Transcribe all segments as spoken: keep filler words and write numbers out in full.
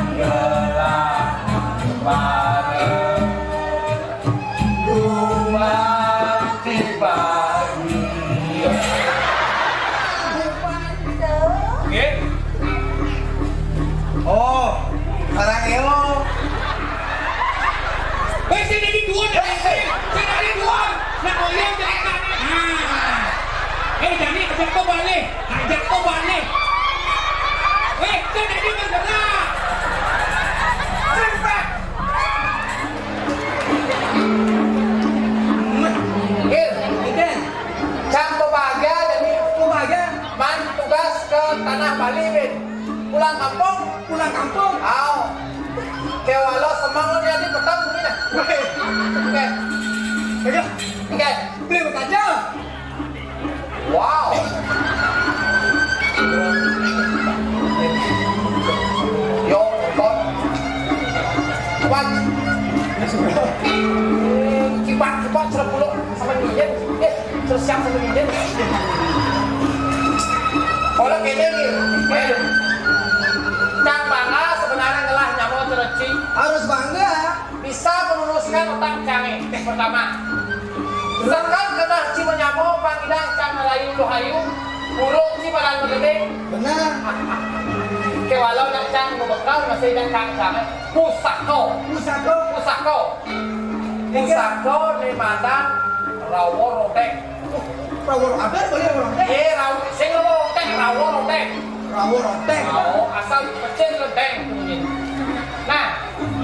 Langgelan bareng rumah pribadi. Nggih. Oh, sareng Eo. Wis, sing dadi dhuwur, sing dadi dhuwur. Nak ngoyo, jangan. Nah. Eh, Dani, ajak kau balik. Ajak kau balik. Wis, sing dadi bergerak. Cepat. Eh, Iden. Cang Tobaga, Dani. Tobaga. Man tugas ke tanah Bali, Win. Pulang kampung. Pulang kampung. Au. Kewalo semang lo jadi petang mungkin ya. Weh. Oke. Oke. Oke. Beli berkaca. Wow. Yo, kon. Kuat. Kipat, kipat, serap puluh sama dia. Eh, terus siap sama dia. Kalau gini nih, eh, Cang bangga sebenarnya ngelah nyamo cereci. Harus bangga. Bisa meluluskan otak Cang. Pertama, sekat kenah ci menyamo pangidang Cang Melayu Luhayu, burung ci badan bergede. Benar. Ke walau nak Cang bebekel masih nak Cang Cang. Pusako. Pusako. Pusako. Pusako ni mana rawo rodek. Rawo apa boleh rawo rodek? Ye, rawo, sing rawo rodek, rawo rodek. Rawo rodek. Rawo asal pecel ledeng bunyi. Nah,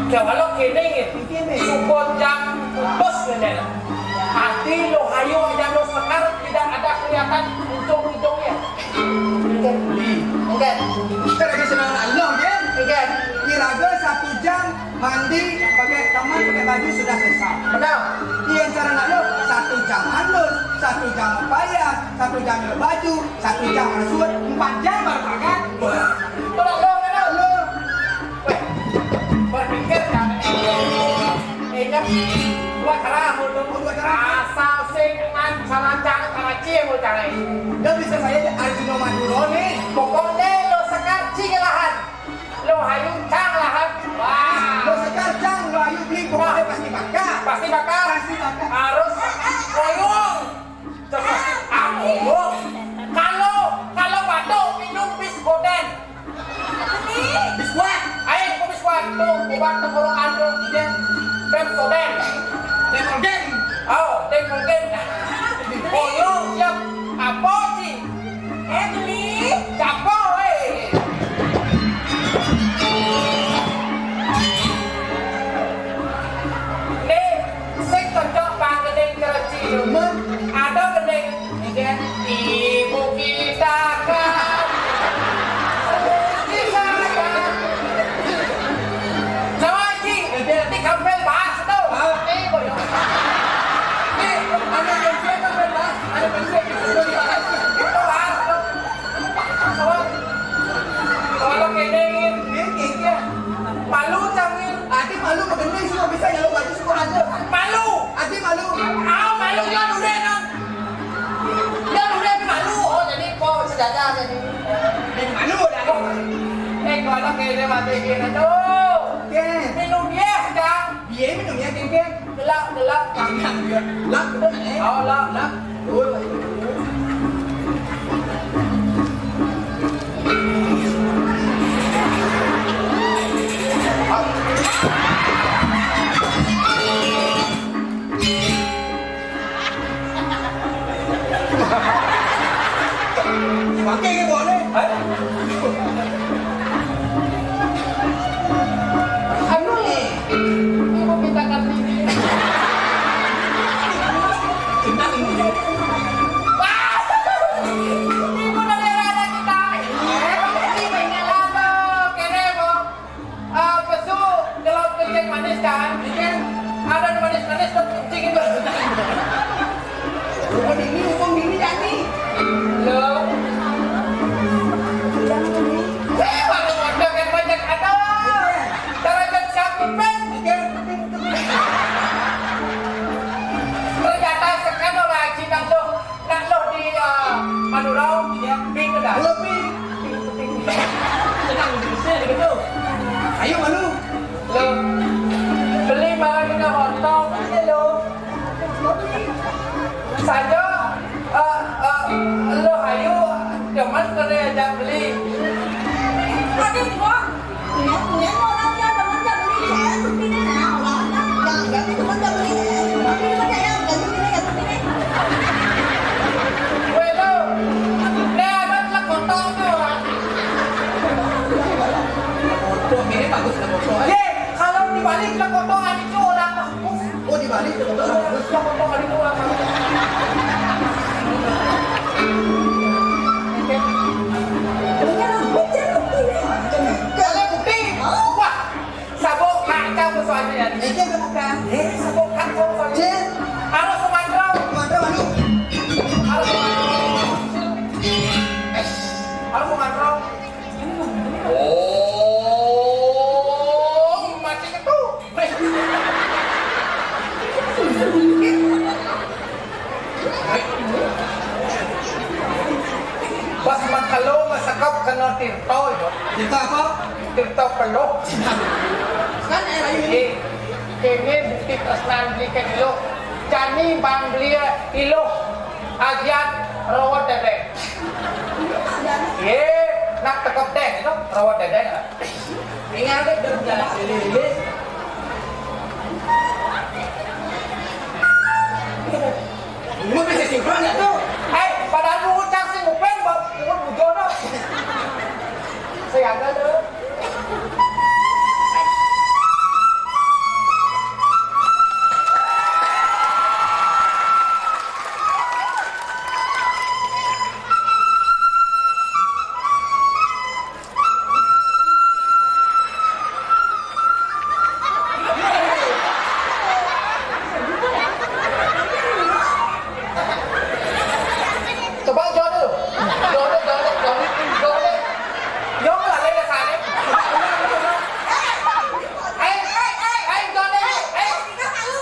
kalau kene nggih, Nggih, nggih. Suko Cang putus ngene. Ati Luhayu aja lo sekar tidak ada kelihatan ujung-ujungnya. Nggih. Nggih. Kita lagi senang Allah, nggih. Nggih. Kira-kira satu jam mandi, pakai kamar, pakai baju sudah selesai. Benar. Iya, cara nak lo satu jam halus, satu jam upaya, satu jam baju, satu jam resut, empat jam baru pakai. Betul, lo, lo. Berpikir kan? Ingat, dua cara, dua cara. Asal sing man, salah cara, salah cie, mau cara. Dia bisa saya aja Arjuna Maduro nih. Pokoknya lo sekar cing lahan. Lo hayu cang lahan. Wah. Lo sekar cang, lo hayu beli, pokoknya pasti bakar. Pasti bakar. Pasti bakar. Harus royong. Terus, ah, oh. Kalau, kalau batuk, minum bis goden. Biskuat. Ayo, kok biskuat? Tuh, obat tenggorokan tuh. Iya. Pepsodent. Deterjen. Oh, deterjen. Oh, yo, siap. Apa sih? Eh, beli. Siapa, weh? Nih, sing cocok bang gending kereci. Ada gending. Ibu kita kan. Ibu kita kan. Sama cing, nanti kampel bahas tuh. Hah? Nih, bodoh. Nih, ada kampel bahas, ada kampel bahas. Itu bahas tuh. Kalau, kalau kene, ini, ini, malu cangin. Ati malu begini semua bisa ya, lu baju syukur aja. Malu. Ati malu. Ah, malu ya, udah, nang. Dia udah malu, oh, jadi kok sedada jadi. Jadi malu dah. Eh, kalau kene mati kene tuh. Oke. Minum dia, Cang. Dia minum ya, Ceng, Ceng. Gelap, gelap. Jangan dia. Gelap, betul, eh. Oh, gelap. Gelap. Betul. Pakai ke buat ni? Hah? Anu ni, ibu kita kan ini. Kita ini. Wah! Ibu dari mana kita? Eh, ini pengen apa? Kene, Bu. Ah, pesu, kalau kencing manis kan? Iya. Ada manis-manis, tuh kencing itu. Hukum ini, hukum ini, Dani. Lo. Weh, waktu-waktu kan banyak ada. Iya. Cara kan siapa, Pen? Iya. Ternyata sekarang lagi nak lo, nak lo di, ah, Madura. Pink ke dah? Pink, pink. Tenang, bisa gitu. Ayo, malu. Lo beli barang ini hotel. Iya, lo. Saja, eh, eh, lo ayo, cuman kena ajak beli. Ada, Bang. Weh, lo. Nih, ada telek kotor tuh, orang. Foto, ini bagus, telek kotor. Ye, kalau dibalik telek kotor, ada itu orang. Oh, dibalik telek kotor. Telek kotor, ada itu orang. Kalau bukti, wah. Sabuk kacang soalnya ya. Ini bukan. Eh, sabuk kacang soalnya. Harus kumantrau. Kumantrau, anu. Harus kumantrau. Harus kumantrau. Oh, mati itu. Pas makalo masakap kena tirta itu. Tirta apa? Tirta peluh. Kan air ayu ini. Ini bukti tresnan beli ke iluh. Jani bang beli iluh. Agian rawat dedeng. Ye, nak tekep deh itu rawat dedeng. Ingat deh, udah, udah, udah, udah. Lu bisa sinkron nggak tuh? Eh, padahal lu ucap sih, Upen, bang, lu bujono. Saya agak tuh. Coba jawab dulu. Jawab dulu, jawab dulu, jawab dulu, jawab dulu. Jawab lah, lele sana. Ayo, ayo, ayo, jawab dulu. Ayo.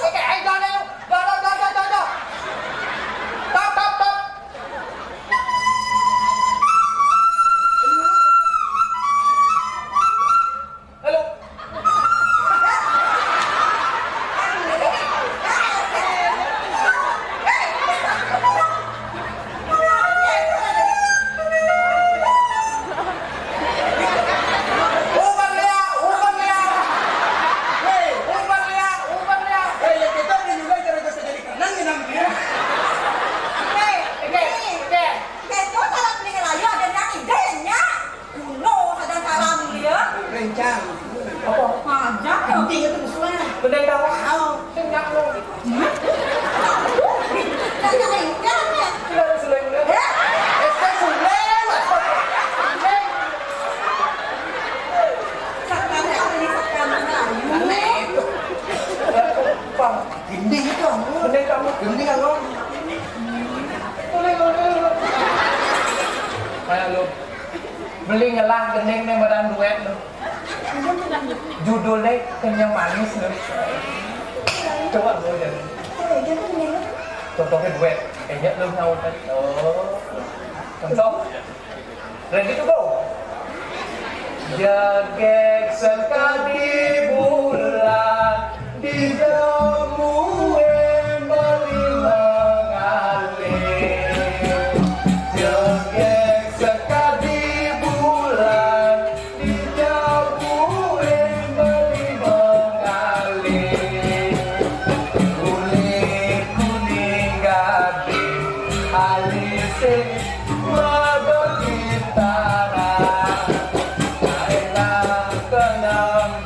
Oke, ayo, jawab dulu. Jawab, jawab, jawab, jawab, jawab. Stop, stop, stop. Halo. Uban lia, uban lia. Hei, uban lia, uban lia. Hei, ya kita ni juga cara kita jadi kenang ni nang dia. Hei, hei, hei. Kayak itu salah beli ngelayu ada yang idenya. Kuno ada salah dia. Rencang. Apa? Aja. Penting itu musuhnya. Benar tahu. Tahu. Tengok lo. Hah? Tanya rencang ya. Sudah, sudah, sudah. Eh? Eh, saya sudah, Mas. Sekarang ini sekarang. Aneh itu. Bang. Gending itu, Bang. Gending kamu. Gending kamu. Boleh, boleh, boleh. Kayak lu beli ngelah gending nih badan duet lu. Judulnya Kenyang Manis lu. Coba lu jadi. Contohnya duet. Kayaknya lu nyaut tadi. Oh. Contoh. Ready to go. Jegég sekadi bulan dijamuin beli mengalih. Jegég sekadi bulan dijamuin beli mengalih. Kulit kuning gading alisé Mabakitara, aéna kenang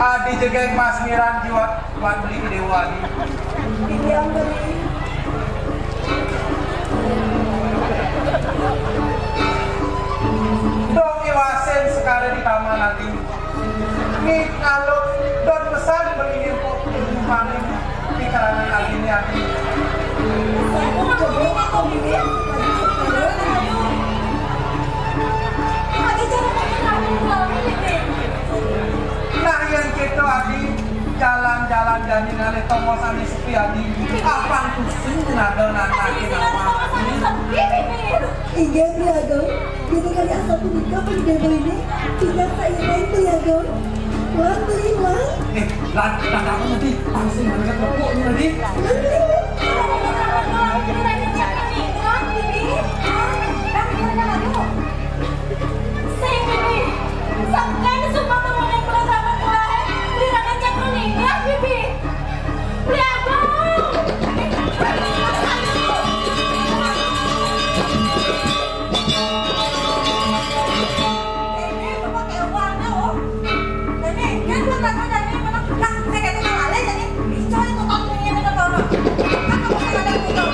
Adi jegég mas miran jiwa buat beli dewa adi. Bibi ambeli. Dong iwasin sekali di taman adi. Ni kalau don pesan beli info di mana di kerana kali ini adi. Nah, yang kita adi jalan-jalan jani ngalih tongos ane sepi adi. Apang pusing nada nanake nama. Inggih, Bli Ageng. Dene kali asal punika panyidana ini pindah sairing, Bli Ageng. Lan, Bli, lan. Eh, lan, lan apa nanti? Pasti mereka tepuk ini nanti. Lan, Bli, lan. Sing, Bibi. Sampeyan sumpah temen kula sama kuwae. Beli Raden Cakra ninggal, Bibi. Beli Agung. Ini cuma kayak uangnya, oh. Ini, ini buat aku dari mana? Nah, saya kayak tukang lali, jadi bicara itu tak punya itu orang. Kan kamu saya ada tukang.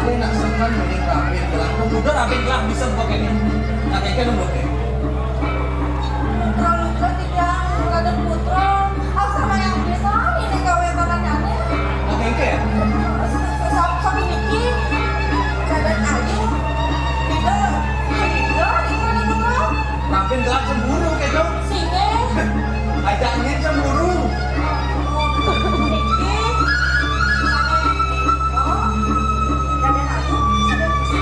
Ini nak seneng mending rapin gelah. Udah rapin gelah bisa buat ini. Nak kayak kan buat ini. Kalau udah tidak ada putra, asal yang bisa ini gawe tangannya. Oke, oke ya. Satu niki, badan ayu, kita, kita, kita ada putra. Rapin gelah cemburu gitu. Sini. Ajaknya cemburu. Niki, oh, Raden Agung, sudah bisa.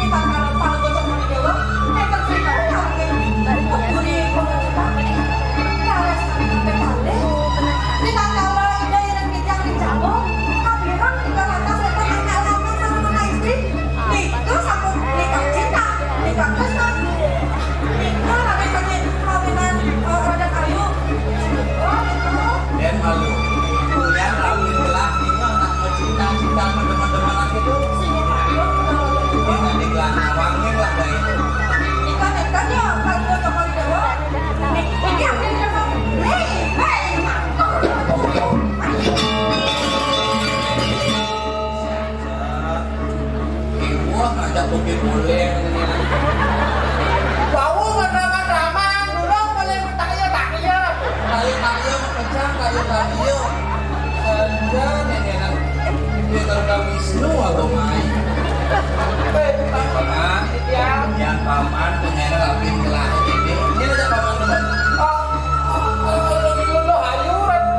Kita kalau, kalau bocah mau dibawa, eh, kan cerita lagi. Budi, budi, kita, kita harus sampai balik. Kita kalau ide yang kita rencana, kapiran kita lantas, kita anak lanang sama anak istri. Itu satu nikah cinta, nikah Kristen. Nikah ada saja kawinan, eh, Raden Ayu. Oh, itu. Dan malu. Yang rapi gelah, ini anak mau cinta-cinta sama teman-teman lagi tuh. Ini nanti gelah nawangin lah, guys. Nikah, nikahnya, kalau mau sama Dewa. Nikah, nikah, nikah. Hei, hei. Wah, ngajak bukit boleh. Bau ngedraman-draman, dulu boleh bertanya-tanya. Tanya-tanya, pecah, tanya-tanya. Kerja, nenek, dia kerja Wisnu atau main. Eh, Paman, ya. Yang Paman, pengen rapin gelah ini. Ini aja Paman dulu. Oh, oh, oh, oh, oh, ayo, ayo,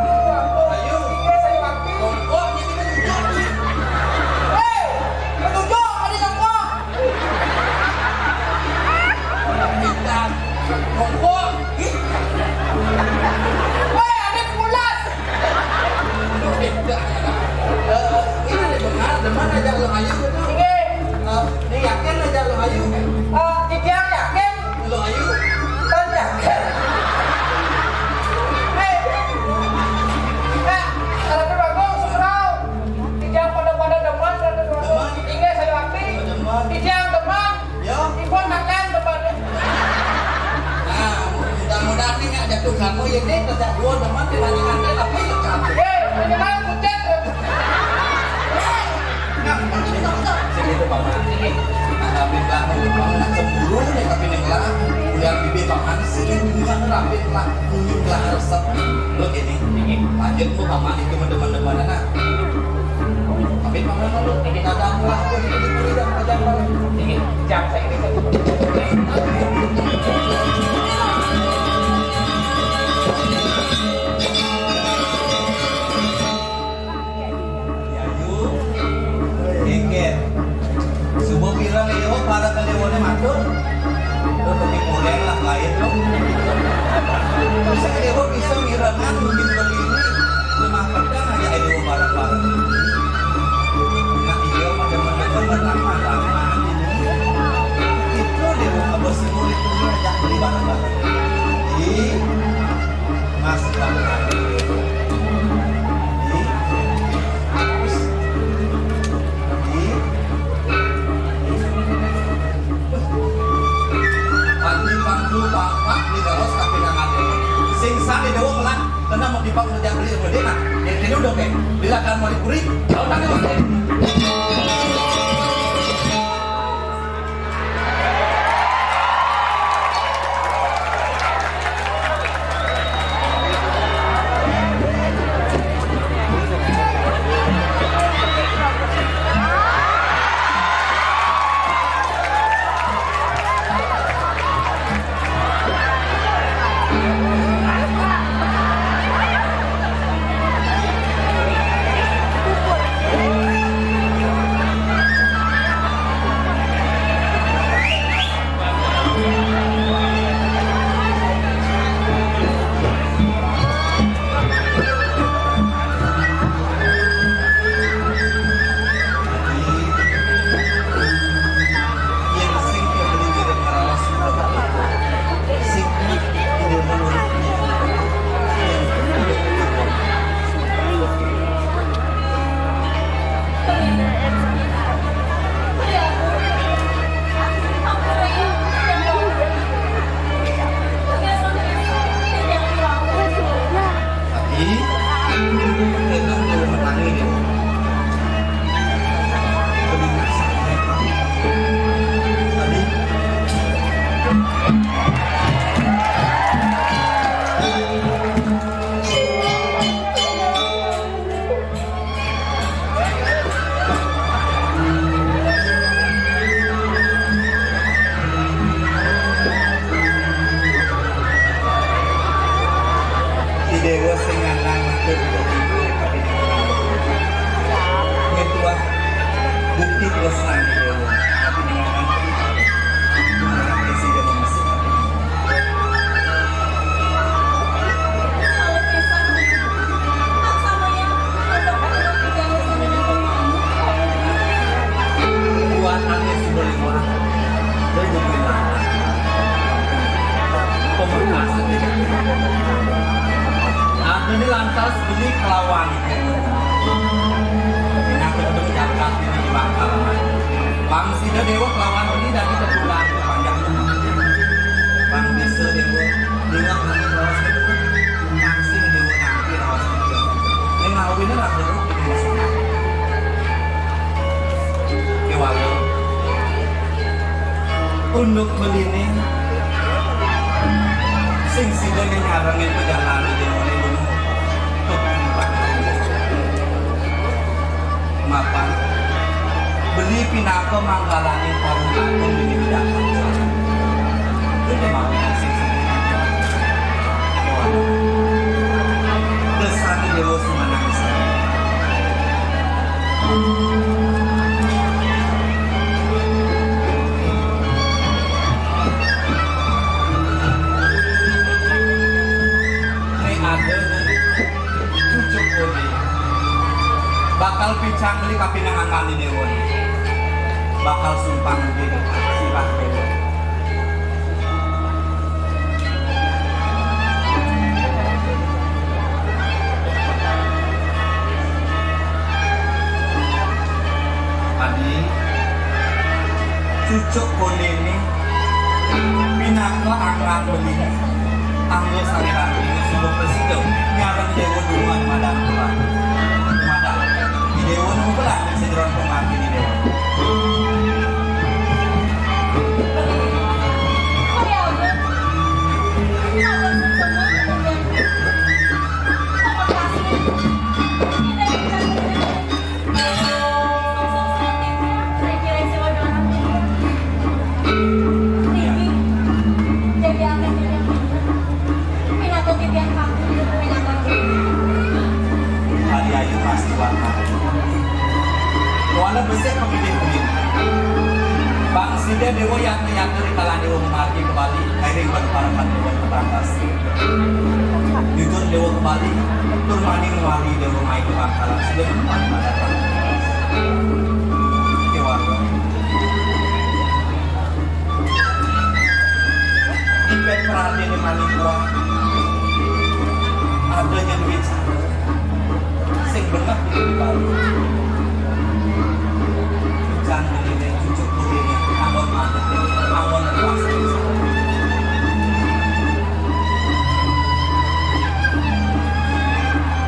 ayo. Iya, saya wakil. Kompor, ini kan hijau. Hei, petunjuk, ada kompor. Kita kompor. Woi, ada pulas. Beda. Eh, ini ada dengar, demen aja lo ayu gitu. Iya. Eh, ini yakin aja lo ayu. Eh, Titiang yakin. Lo ayu. Kan yakin. Hei. Eh, ada tuh bagus, Surau. Titiang pada-pada demen, ada tuh bagus. Demen. Ingat saya waktu. Demen. Titiang demen. Yo. Ibu makan demen. Nah, mudah-mudahan nih nggak jatuh kamu ya, nih, kerja dua demen dibanding nanti, tapi lu capek. Eh, minimal pucat. Nah, ini dong, dong. Sini tuh, Paman. Ini. Nah, tapi belakang, Paman, nak cemburu nih, tapi nih, lah. Udah bibir, Paman, sini, dunia, rapin, lah. Kuning, lah, resep. Lo gini, ini. Lanjut, tuh, Paman, itu, teman-teman, nah. Tapi, Paman, lo, kita ada, lah, tuh, itu, itu, itu, itu, itu. Ini, jangan saya ini, Yayu, geger. Subuh bilang, "Yo, para kaliwane matur." Terus lebih mulai lah lain tuh. Masa dewa bisa mirengan mungkin begini. Cuma pedang aja ayo bareng-bareng. Nah, iya, pada menang, menang, menang, menang. Itu dewa abah semua itu aja beli bareng-bareng. Ih, Mas Bang. Ih, Mas. Ih. Panti pangku pangpak di galos tapi nang ade. Sing sah di dewa melah, kena mau dipang kerja beli gede nah. Yang ini udah kayak bila kan mau dipuri, kalau tadi masih. Terus nanti dulu, tapi dengan nanti, dengan presiden masuk. Buat ane si Bolimora, dia juga bilang, pembekas. Ada di lantas beli kelawan. Menyangkut jagat ini di Bangkalan. Bang sida dewa kelawan ini dari keturunan panjang. Bang bisa dewa, dewa kami lawas kedua. Bang sing dewa nanti lawas kedua. Ini ngawinnya lah dulu di rumah sana. Kewala. Unduk melini. Sing sida nyarengin pejalan di dewa ini dulu. Mapan. Beli pinaka manggalane para agung di bidang. Itu mau sing sing. Desane dewa sumanang. Nek ada cucuk kowe bakal pincang beli kapinangan mani dewa. Bakal sumpang beli sirah dewa. Adi, cucuk kondene pinaka angkang beli. Anggo saliran ini sungguh presido nyareng dewa duluan madang pulang. Madang. Di dewa nunggu pulang sejeron pemati di dewa. Hari ayu pasti warna. Warna besik pemilih kuning. Bang sida dewa yata-yata di kala dewa memargi kembali, kairing pada parakan dewa terbatas. Jujur dewa kembali, tur mani mewali dewa mai ke Bangkalan, sida kembali pada parakan. Dewa. Ipet perhatian yang manis kuat. Adanya duit sing bengah di Bali. Hujan begini, cucuk begini, anggon mati, anggon puas.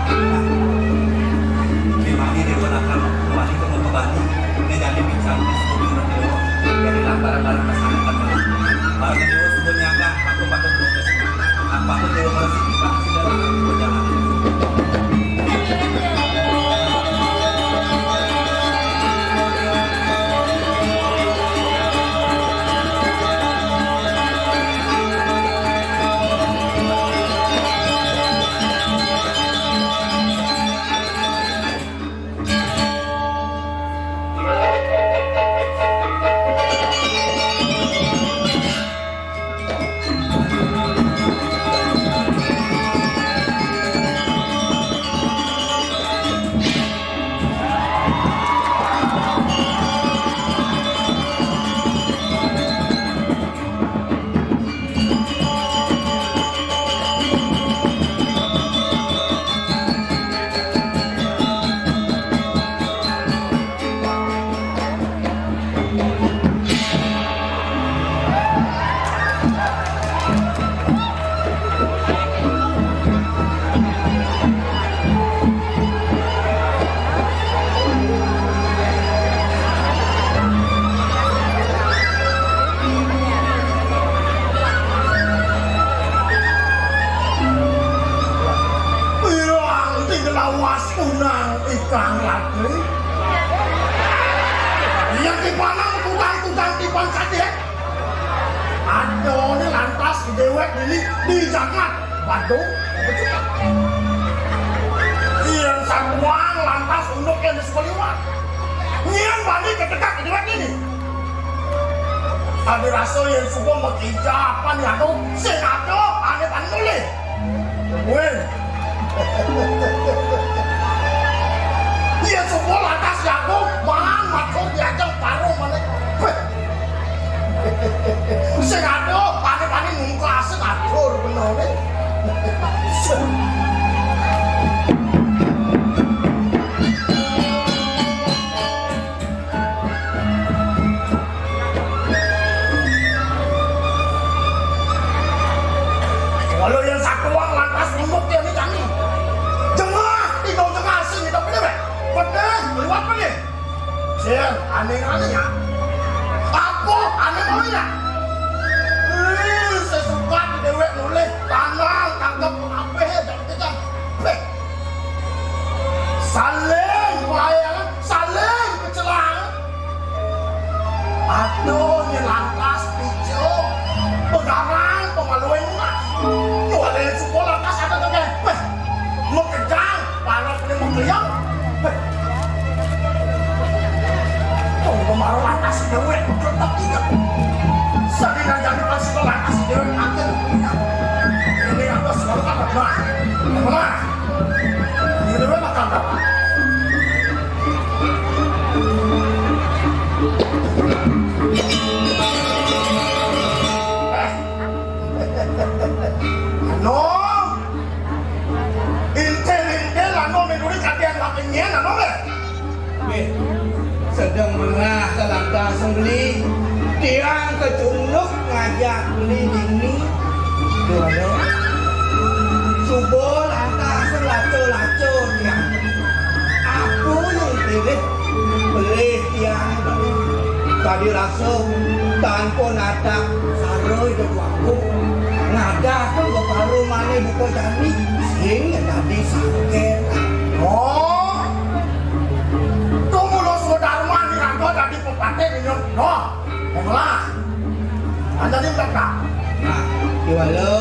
Nah, gimana dia gunakan kembali ke Bali? Ini jadi bicara dari barang-barang masyarakat. Barang dewa sudah nyaga, aku patut protes. Aku patut dewa bersih, kita sudah berjalan. Bilang di lawas unang ikang latri. Yang dipanang kutang-kutang tipan sadek. Adone lantas dewek dili di jagat Badung. Yang sabuang lantas unduk yang di sekoliwan. Nyén bani ketekak dewek ini. Adi rasa yén suba makijapan ya tuh, sing ada ané bani nolih. Wéh. Yén suba lantas ya tuh, man matur diajeng paruh mané. Wéh. Sing ada bani-bani nungkasé ngatur bener né. Walau yang satuang lantas nunduk dia nih kami. Jengah, tinggal jengah sini tapi deh. Pedih, liwat pedih. Sing, ané-ané ya. Apa ané mau ya? Ih, sesuka di dewek nolih tanang tangkep kabéh dan kita. Béh. Saling bayang, saling kecelang. Aduh, ini lantas picu. Pegarang pemaluin mas. Tuh ada yang suka lantas ada tuh, béh. Makejang, parab né makejang. Tong pemaro lantas dewek tetep inget. Sadina jadi pas lantas dewek aja. Ini apa segala apa? Nah, apa? Ini dewek bakal dapat. Anu, intil-intil anu minuri kadian makin nyén anu lé. Wéh, sedeng menah ka lantas sembeli. Tiang kecunduk ngajak beli dini. Duh, anu. Suba lantas laco-laco tiang. Aku yang pilih beli tiang. Tadi rasa tanpa natak sarai dek aku. Ngadahka beparu mané buka jani. Sing dadi sangken. Oh. Tumulus Darman niraga dadi pepatih minum. Noh. Emlah. Anjani kata. Nah, iwala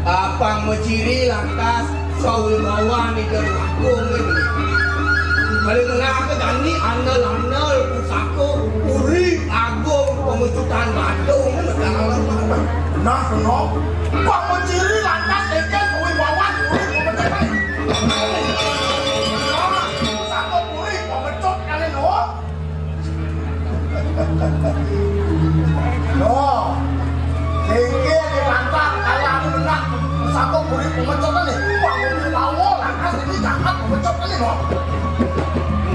apang maciri lantas sawibawan Ida Agung ini. Paling menah ke jani andal-andal pusaka Puri Agung pemecutan Badung. Nah, kena. Pang maciri lantas ikan sawibawan Puri pemecutan. Nah, pusaka Puri pemecut kali no. Loh, singkir di lantak, kaya aku menang. Satu kulit pemecot nih. Wah, mobil bawa, lantas ini jangan pemecot nih, loh.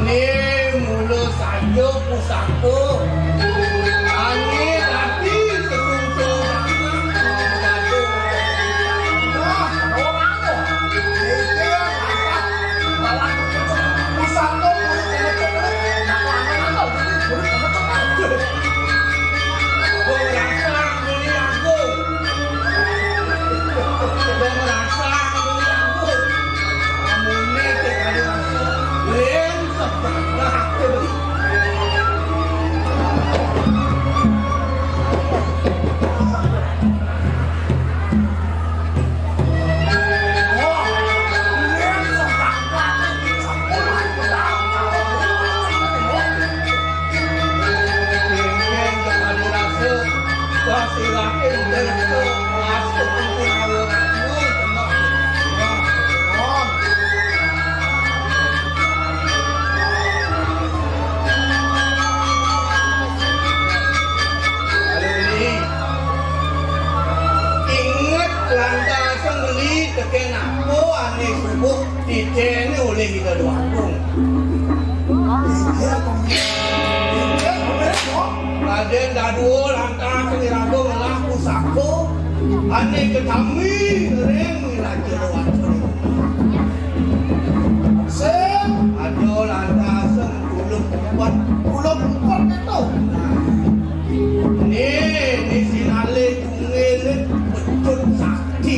Ini mulu saja pusaka. Ani tadi sesusun. Wah, orang tuh. Singkir, lantak. Inget lantasan beli tekén apa ané subuh titén olih Ida Dwagung. Radén dadua lantasan iraga ngelah pusaka ané katami ring Ida Dwagung. Sing ada lantasan tulung empat. Tulung empat itu. Nah, ini, ini sinalih Ngene pecut sakti.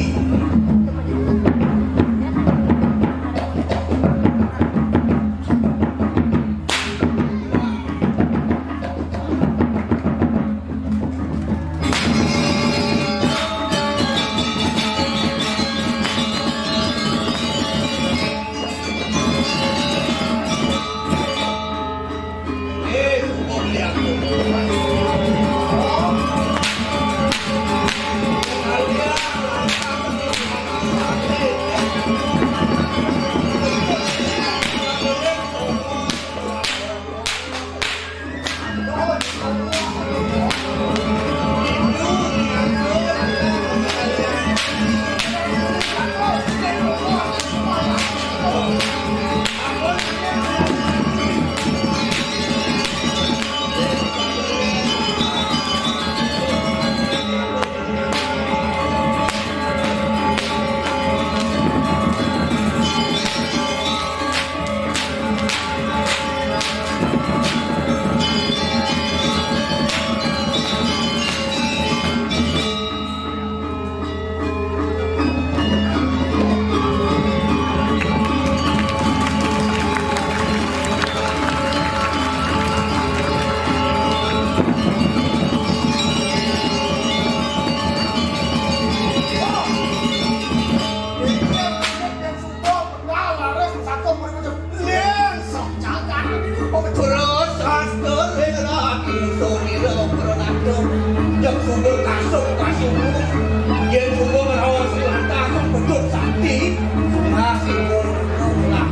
Terus sastra ring ratu, sumira pranata, jeng sungguh kasung kasung, yen sungguh ngraos ring lantas bedut sakti, sungah sungguh lah.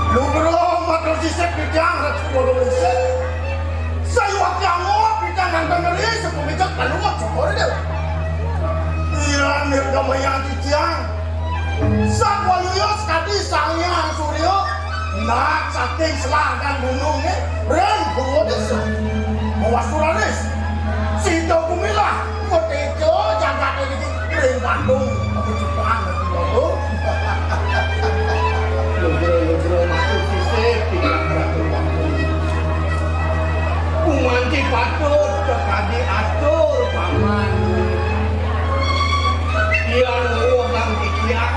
Lugra matur sisip titiang Ratu Bolo Wungsi. Sayuwakti angob titiang nganten ri sapamejek kalungan cokor Déwa. Ira nirgamayang titiang. Sawaluya sakadi Sang Hyang Surya, nak saking selatan gunungé, ring purwa désa. Mawastu raris, sida gumilah, ngetéja jagaté niki ring Bandung, kecukupan, Bandung. Lugra-lugra matur sisip, titiang Ratu Bangkung. Gumanti patut, sakadi atur paman. Yan wewehang titiang,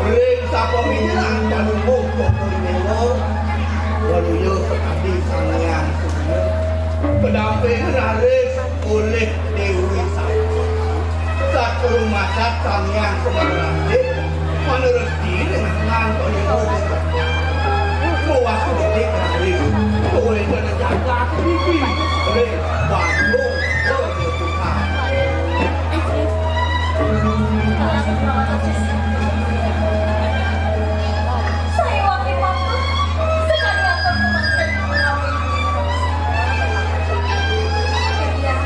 ring sapamikiran Palungguh Cokor I Déwa, waluya sakadi Sang Hyang Surya, kadamping raris olih Déwi Sati. Satru masat Sang Hyang Semar Raja, manurut diri nang kaya ngono. Mawastu becik raris, kowe kena jagat iki. Ring Bandung, ora Tuhan. Saya wakil waktu, sekali atur kematian. Iya.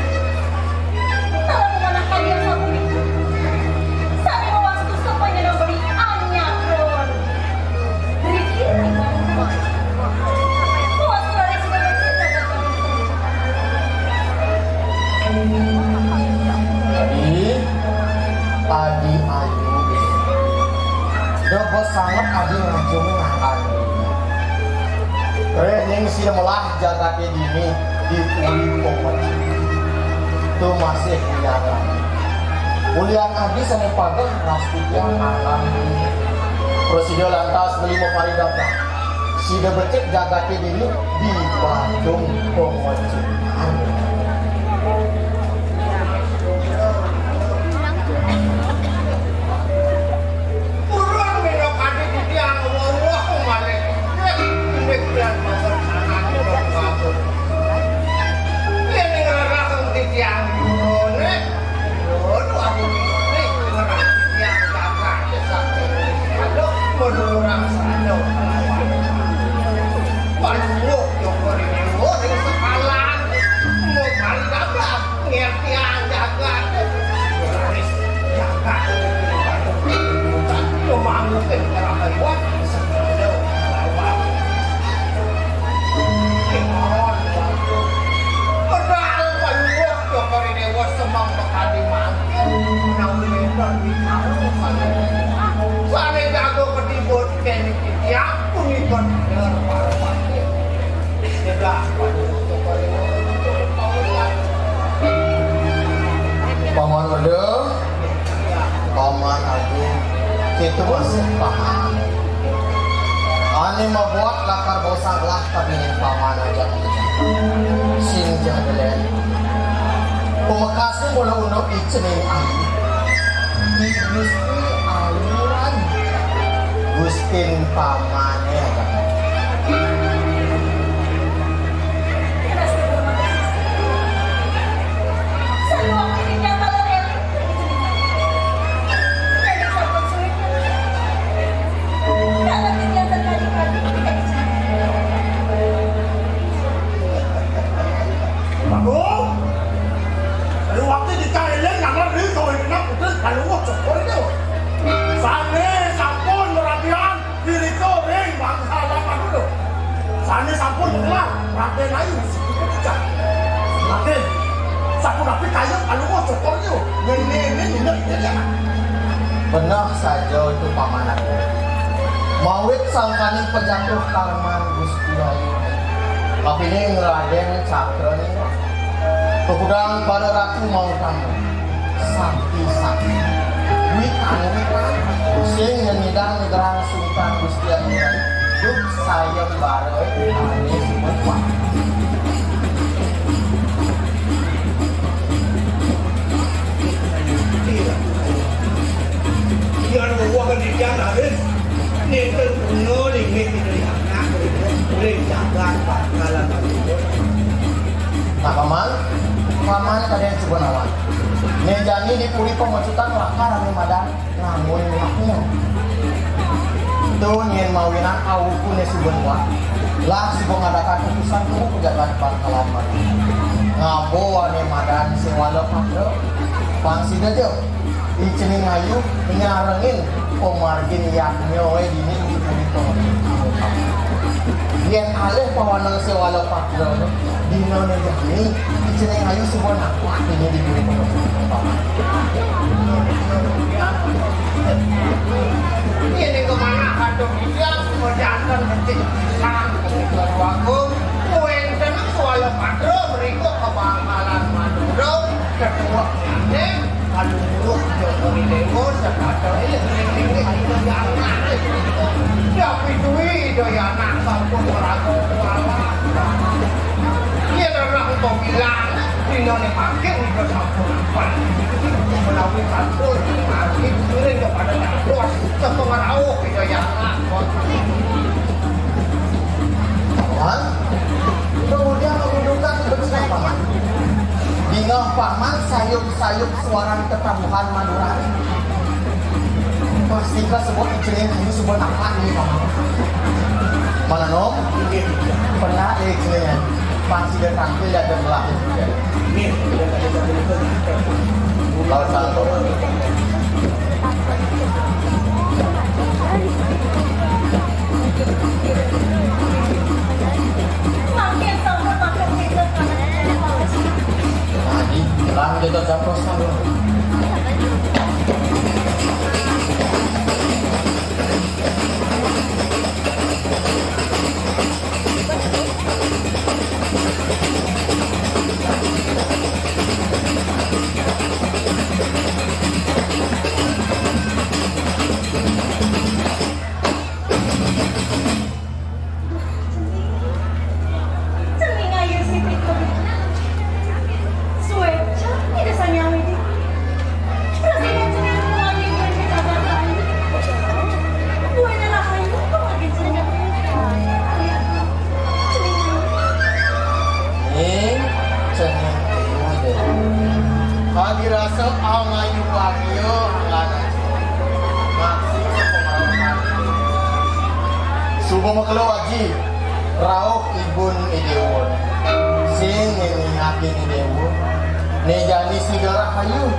Telah memanahkan dia sapunika. Sami mawastu sapanyana beli anyar ron. Riki, mawastu raris sudah bercerita. Adi, Adi Ayu. Debes sanget Adi ngajeng ngangan. Reh ning sira melah jagaté dini dipuri pemecik. Tu masih ulian adi. Ulian adi sané pageh rastitiang alam. Prasida lantas beli maparidabdab. Sida becik jagaté dini di Bandung pemecik. Purun minakadi titiang weweh malih indik, indik tiang mawon sanane wong wabun. Yen ngrereh titiang puruné, purun wabun indik ngrereh titiang jagaté sakti. Aduh, menurang sandok. Paluwuh Joko Rinewo ring sekalan. Mau kali dapat ngertian jagat. Raris jagat. Pemangku kerabat sekalian. Padahal paluwuh Joko Rinewo semeng bekadi mangkin. Menawi wénten di karo. Kéto maksud paman. Ané mabuat lakar bau saglah ka binin paman ajak. Sing ja dén. Pamekasné mula unduk i cening ayu. I Gusti aluran. Gustin pamané ajak. Agung, ri waktu dicang éling nang ri kowe kena putus kalungguh syukur itu. Sané sampun merabian dirika ring bangsalan Madura. Sané sampun ngelah Radén Ayu sing dicang. Radén, sapunapi kayun kalungguh syukur itu. Ngéné-ngéné nina ida ya. Beneh saja itu paman aku. Mawit sangkaning pajatuh karman Gusti Ayu. Kapining Radén Cakra nih. Kukudang para ratu mau tamu. Sakti-sakti. Wit anu witan. Sing nyengidang nyerang Sultan Gusti Ayu. Duk sayembara ané sumpah. Yan weweh kadidian, Raden. Nénten guna linggih pinaringanan ring jagat Bangkalan Madura. Nah, paman, paman kadén suba nawang. Né jani di puri pamecutan lakar ané madan ngangun yadnya. Tuh nyén mawinan awukuné suba nawang. Lah suba ngadakan utusan tuh ka jagat Bangkalan Madura. Ngaba ané madan Séwala Patra. Pang sida ja. I cening ayu nyarengin pamargin yadnya wé dini di puri pang. Yén alih pawanang Séwala Patra, dina né jani, i cening ayu suba napak dini di puri pang. Yén ing kemana aduh dia, suba janten becik sang Ketua Agung, kuwi seneng Séwala Patra mriko ka Bangkalan Madura, ketua nyane. Aduh, Jokowi Dewa, sepatutnya ini, ini, ini, ini, anak. Tapi duit, daya anak, sampun meragu kuala. Iya, terang kau bilang, dina ne makin, iya, sampun apa? Melalui sampun, makin, kirim kepada Cak Bos, sepengerau, daya anak. Paman, kemudian kedudukan bercerita, Paman. Dingeh Paman sayup-sayup suaran tetabuhan Madura. Pasti ka sebut icening, ini sebut apa ini, Paman? Mana, Nom? Pernah, eh, icening. Pasti dia tampil, dia ada melah. Lawan satu. Tadi bilang dia tak capros satu. Ning, cenah ayu deh. Kadi rasa aung ayu bagia, anggan aji. Maksud sepengaruh. Suba makelo aji, rauh ibun i déwa. Sing ngingatin i déwa. Né jani sida rahayu,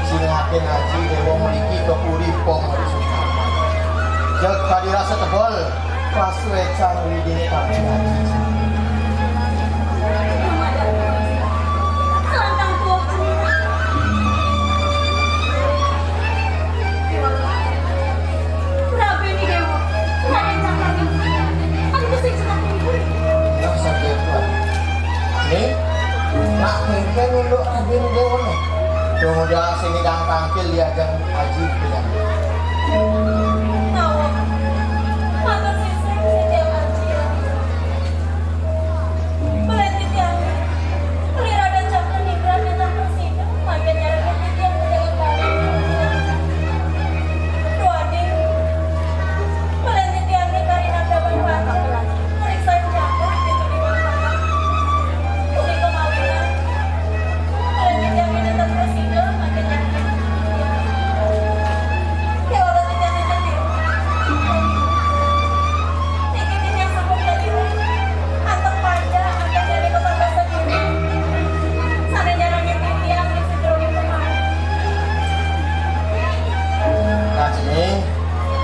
sing ngingatin aji déwa mriki ka puri pong. Jeg kadi rasa tebel. Pasuécan Widhi Pati Aji. Nih, nak mungkin dulu Radén Déwa nih. Kemudian sini dang tampil diajak Aji bilang.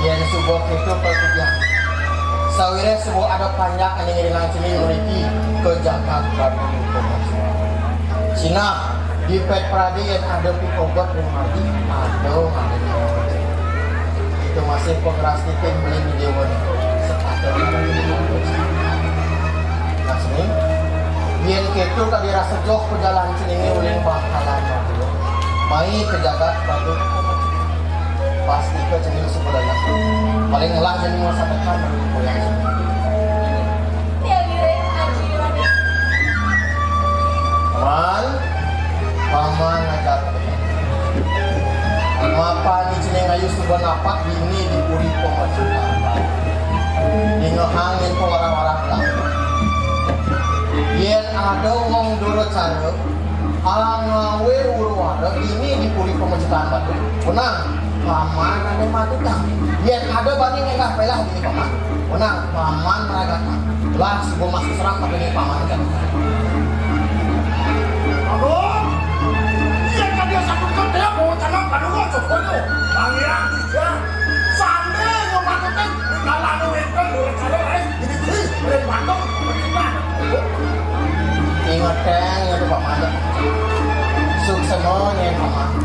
Yén suba kéto, Pak Kujang. Sawiréh suba ada panjak ané ngiringang cening mriki ka jagat Batu Koma. Sinah, di pét pradé yén ada pikobet ring margi, ada ngalih. Ento masih pagrastitin beli di déwa né. Sepatutné Nah, cening, yén kéto kadi rasa joh pajalan ceningé uli bakalan mati. Mai ka jagat Batu Koma. Pastika cening suba daya. Paling ngelah cening masa depan dari koyang. Paman, paman ajar. Mapan cening ayu suba napak dini di puri pamacutan. Dingehang ento warah-warah. Yén ada wong duracara, ngawé huru-hara dini di puri pamacutan Batu, wenang paman ané matutang. Yén ada bani ngendah pelah dini paman, wenang paman maragatang. Lah suba masuk serang pada dini paman kan. Aduh, iya kan dia satu kerja mau tanam pada wong coba tu. Pangeran tiga, sambil ngematutin dalam wénten duracara, eh, ini sih, boleh bantu, berkenan. Ingetang, inget Pak Mada. Suksma nyén Pak Mada.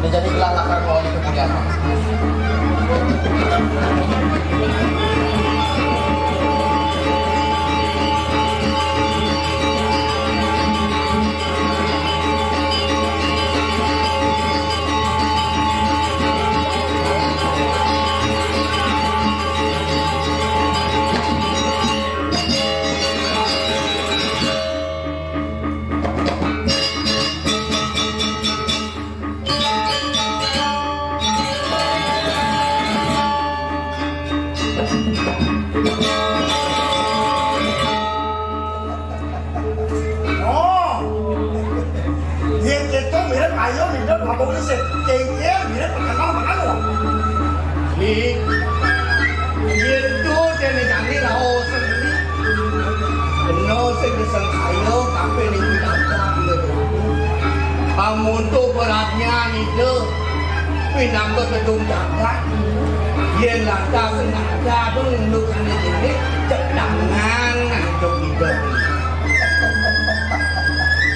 Dia jadi gelar lakar mau di kemudian. Oh. Yén kéto mirip ayo nidang mabok isih. Kéngkén mirip pengenal pengenal. Li, yén to déné jani raos sendiri. Kena sing disengkaya, tapi ning pinaka bila dulu. Amun to beratnya nida, pinaka gedung jagat. Yén lantas sengaja dong nunduk sana sini, cedangan ngantuk nida.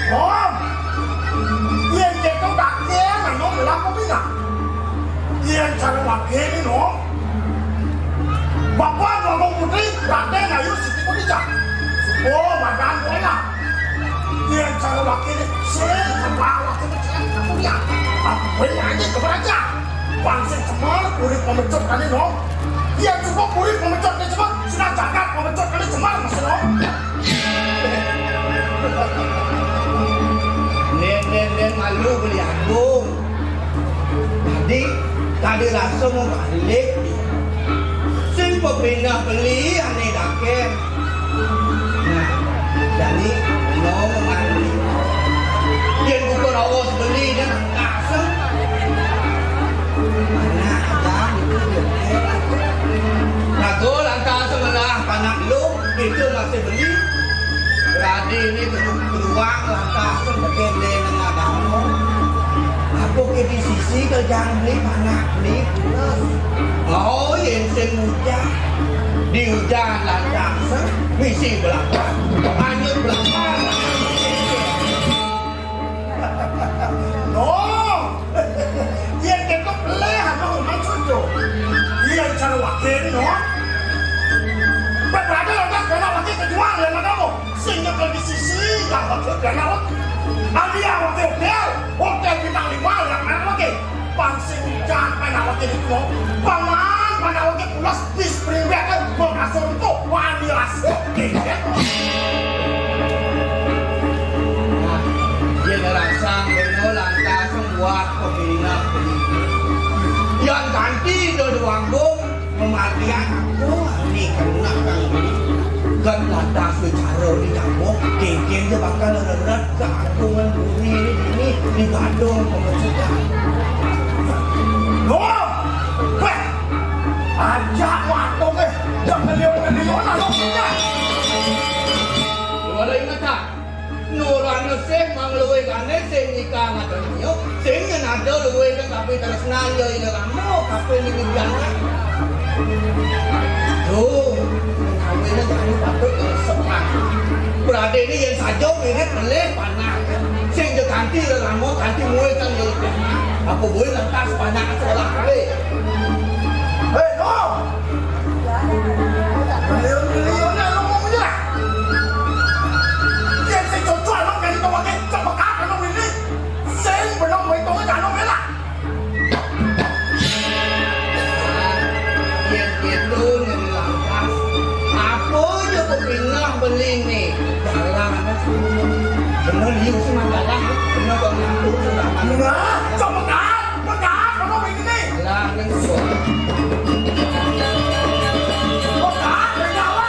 Oh, yén kéto dakér anu ngelah pemina. Yén cara waké né, no. Bapa Agung Putri, Radén Ayu Siti Khadijah. Suba madan kowe lah. Yén cara waké né, sing kepala waké né, sing kapunya. Apa kowe nyanyi ke raja? Bangsa Semar, urip pemecut kali, no. Yén cukup urip pemecut kali Semar, sudah jagat pemecut kali Semar, masih, no. Nén, nén, nén, malu beli agung. Dadi, tadi rasa mau balik. Sing pepindah beli ané dakér. Nah, jani, no, mau balik. Yén buka raos beli dan kasem. Mana ada itu dakér. Raga lantas sebelah panak lu. Kita masih beli. Radi ini beruang lantas sebagai nengah danau. Aku ke di sisi kerjaan beli, panak beli. Oh, yén sing hujan. Di hujan lantas, misi belakang. Hanyut belakang. No. Yén kéto pelih anu maksud to. Yén cara waké, no. Bebrada lantas penak waké kejual lén matamu. Sing nyekel di sisi, nggak waké penak waké. Alia waké hotél, hotél bintang lima, lén penak waké. Pan sing ujan penak waké di kuno. Paman, penak waké pulas. Bis priwet kan, gua kasih untuk wani asik, gitu. Nah, dia ngerasa beno lantas buat pembina. Yang ganti do duanggung, kematian aku, ini kena kang beli. Kan lantas bicara di kampung, kengkeng dia bakal leret ke agungan bumi ini, ini di Badung, pemecutan. Wah! Weh! Ajak waktu, eh, yang beliau-beliau lalu kita. Wala ingat tak? Nurana sing mangluwe kane sing nikah ngadanya, sing nyen ada luwe kan tapi tresnan ya ina rama, tapi ini jangan. Duh, kawinné jani patut resep, Pak. Pradéné yén saja wirid melih panah. Sing ja ganti lelana, ganti murid kan ya. Apa boleh lantas panah sekolah kali? Hei, no! Miliun-miliunné lu mau menyerah. Yén sing cocok emang kali to waké cepekat anu ini. Sing bener mau hitungnya anu melak. Yén kéto nyeri lantas, apa ja kepinah beliné? Dalan. Bener, iya sih, Mang Dalang. Bener kok ngaku sudah. Nah, cepetan, cepetan, kamu ini nih. Lah, kan sudah. Cepetan, berjalan.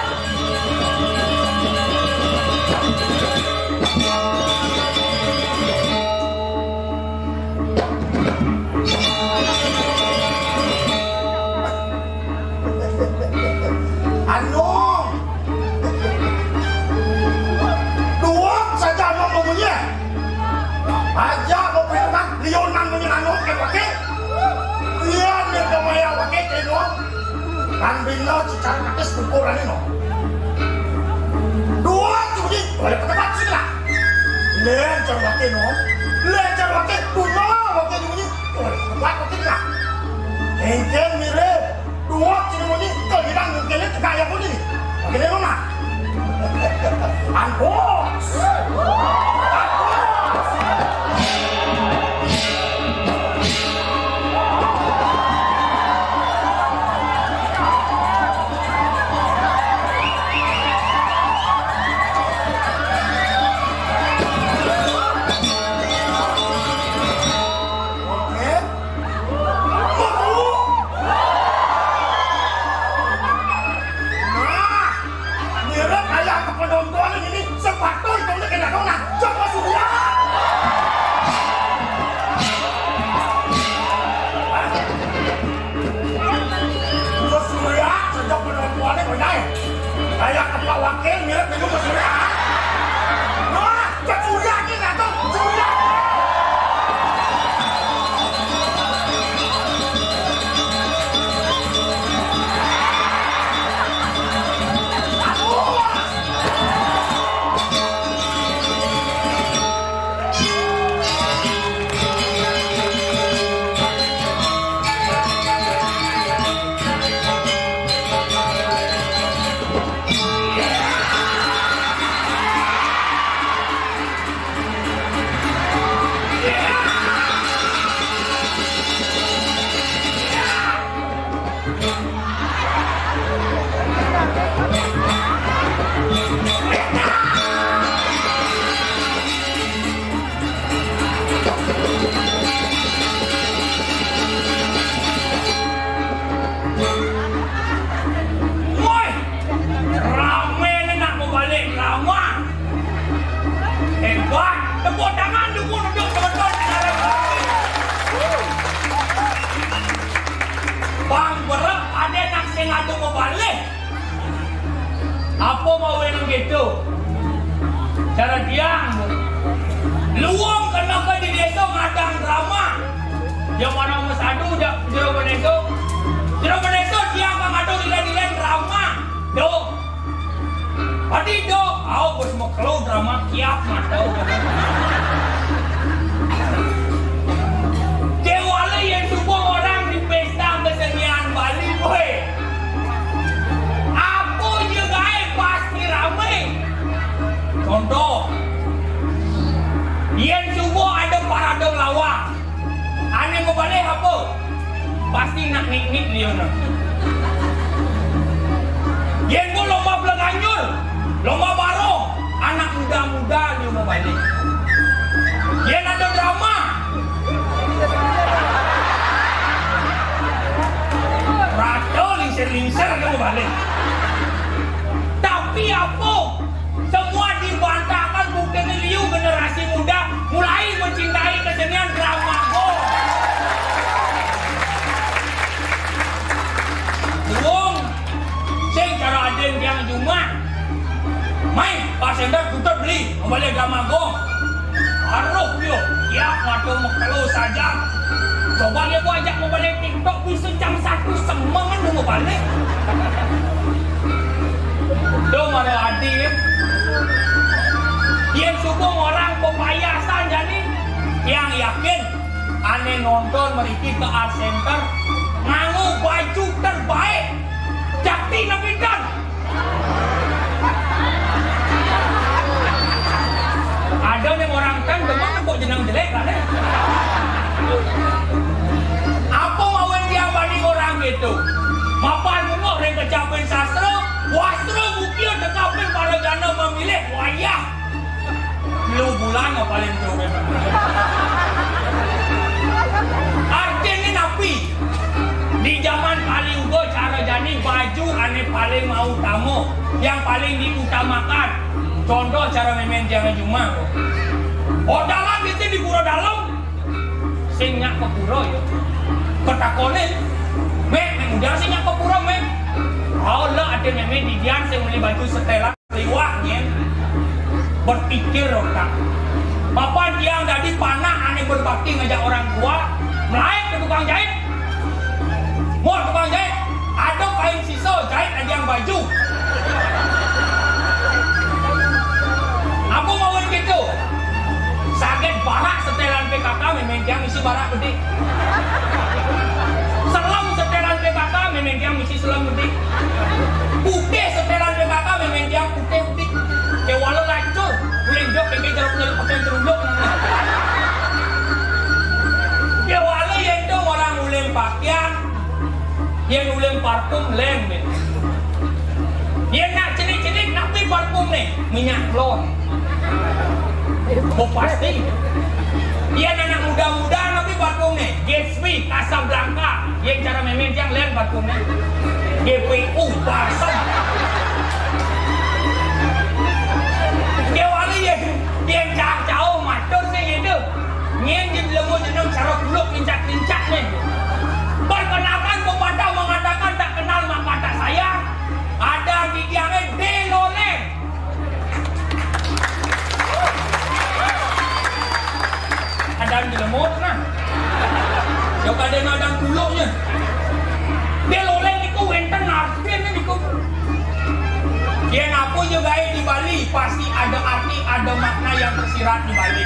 Anu, duwek saja anu mamunyi. Aja mau perintah liunan munyi anu ke pakai. Iya, dia kemaya pakai keno. Kan bina cicara kakes ukuran ino. Duwek munyi, boleh petepat sini lah. Lencer pakai no. Lencer pakai, dunia pakai munyi. Boleh petepat pakai lah. Engkel mirip. Duwek sing muni keliling ngene tegak ya muni. Ngene lho, Mas. Anggos. Anggos. Oke. Nah, mirip kayak penonton ini sepatu itu udah kena dong, nah, coba surya. Coba surya, sejak penontonnya kau naik. Kayak ketua wakil mirip itu ke surya. Nah, Woi, ramé né nak mau balik drama. Hebat. Tepuk tangan dukung untuk teman-teman. Bang berep ada nak sing ada mau balik. Apa mau nang gitu? Cara dia luang kena ke di desa ngadang drama. Dia mana Mas Adu, dia jero meneso. Jero meneso dia akan ada di lain drama. Tuh. Adi do, au bos mau keluar drama kiap mah tau. Dewale yang subuh orang di pesta kesenian Bali, boy. Apa je gae pasti rame. Contoh, yang subuh ada parade lawak. Ane mau balik apa? Pasti nak niknik dia no. Yen mau lomba belaganjur, lomba barong, anak muda-muda dia mau balik. Yen ada drama, rata lingsir-lingsir dia mau balik. Tapi apa? Semua dibantahkan, buktinya liu generasi muda mulai mencintai kesenian drama. Go. Wong, sing cara aden yang Jumat. Mai, Pak Sender tutup beli, kembali drama go. Aruh yo, ya, waduh, mekelo saja. Coba dia buat ajak mau balik TikTok, bisa jam satu semengan mau balik. Orang pepayasan jani, tiang yakin ané nonton mriki ke Art Center nganggo baju terbaik. Jakti nepi ten. Ada nih orang ten demen kok jeneng jelek kan, eh? Apa mawon tiang bani orang gitu? Mapan mungguh ring kecapin sastra, wastra mukia tekapin para jana memilih wayah. Lu bulan apa paling jauh? Artinya napi? Di zaman Kali Yuga cara jani baju ané paling mau utama, yang paling diutamakan. Contoh cara mémén tiang jumah. Ordalan kita di pura dalam, sing nyak ke pura ya. Ketakonin, "Mék, mék udah sing nyak ke pura, mék." Oh lah, ada mémén di dian sing beli baju setelan. Liwat nyén berpikir otak. Papan tiang dadi panak ané berbakti ngajak orang tua, melaib ke tukang jahit. Mun tukang jahit, ada kain sisa, jahit aja yang baju. Apa mawon gitu? Saget barak setelan P K K, mémén tiang misi barak gedé. Selem setelan P K K, mémén tiang misi selem gedé. Putih setelan P K K, mémén tiang putih utik. Kéwala lacur, uling jok kéngkén jeruk nyeluk pakai jerunduk. Kéwala yén to orang uling pakaian, yén uling parfum lén, men. Yén nak cenik-cenik, napi parfum né? Minyak telon. Oh, pasti. Yén anak muda-muda, napi parfum né? Gatsby, Casablanca. Yén cara mémén tiang lén parfum né? G P U, Balsem. Kéwala yén, yén cang cau matur sing itu. Nyén jin lemu jeneng cara kuluk lincak-lincak né. Perkenalkan pepatah mengatakan tak kenal maka tak sayang. Ada di tiangé D Loleng. Adan jelemut nah. Yo kadén adan kuluknya. D Loleng niku wénten artiné niku. Yén apa ya gaé di Bali, pasti ada arti, ada makna yang tersirat di Bali.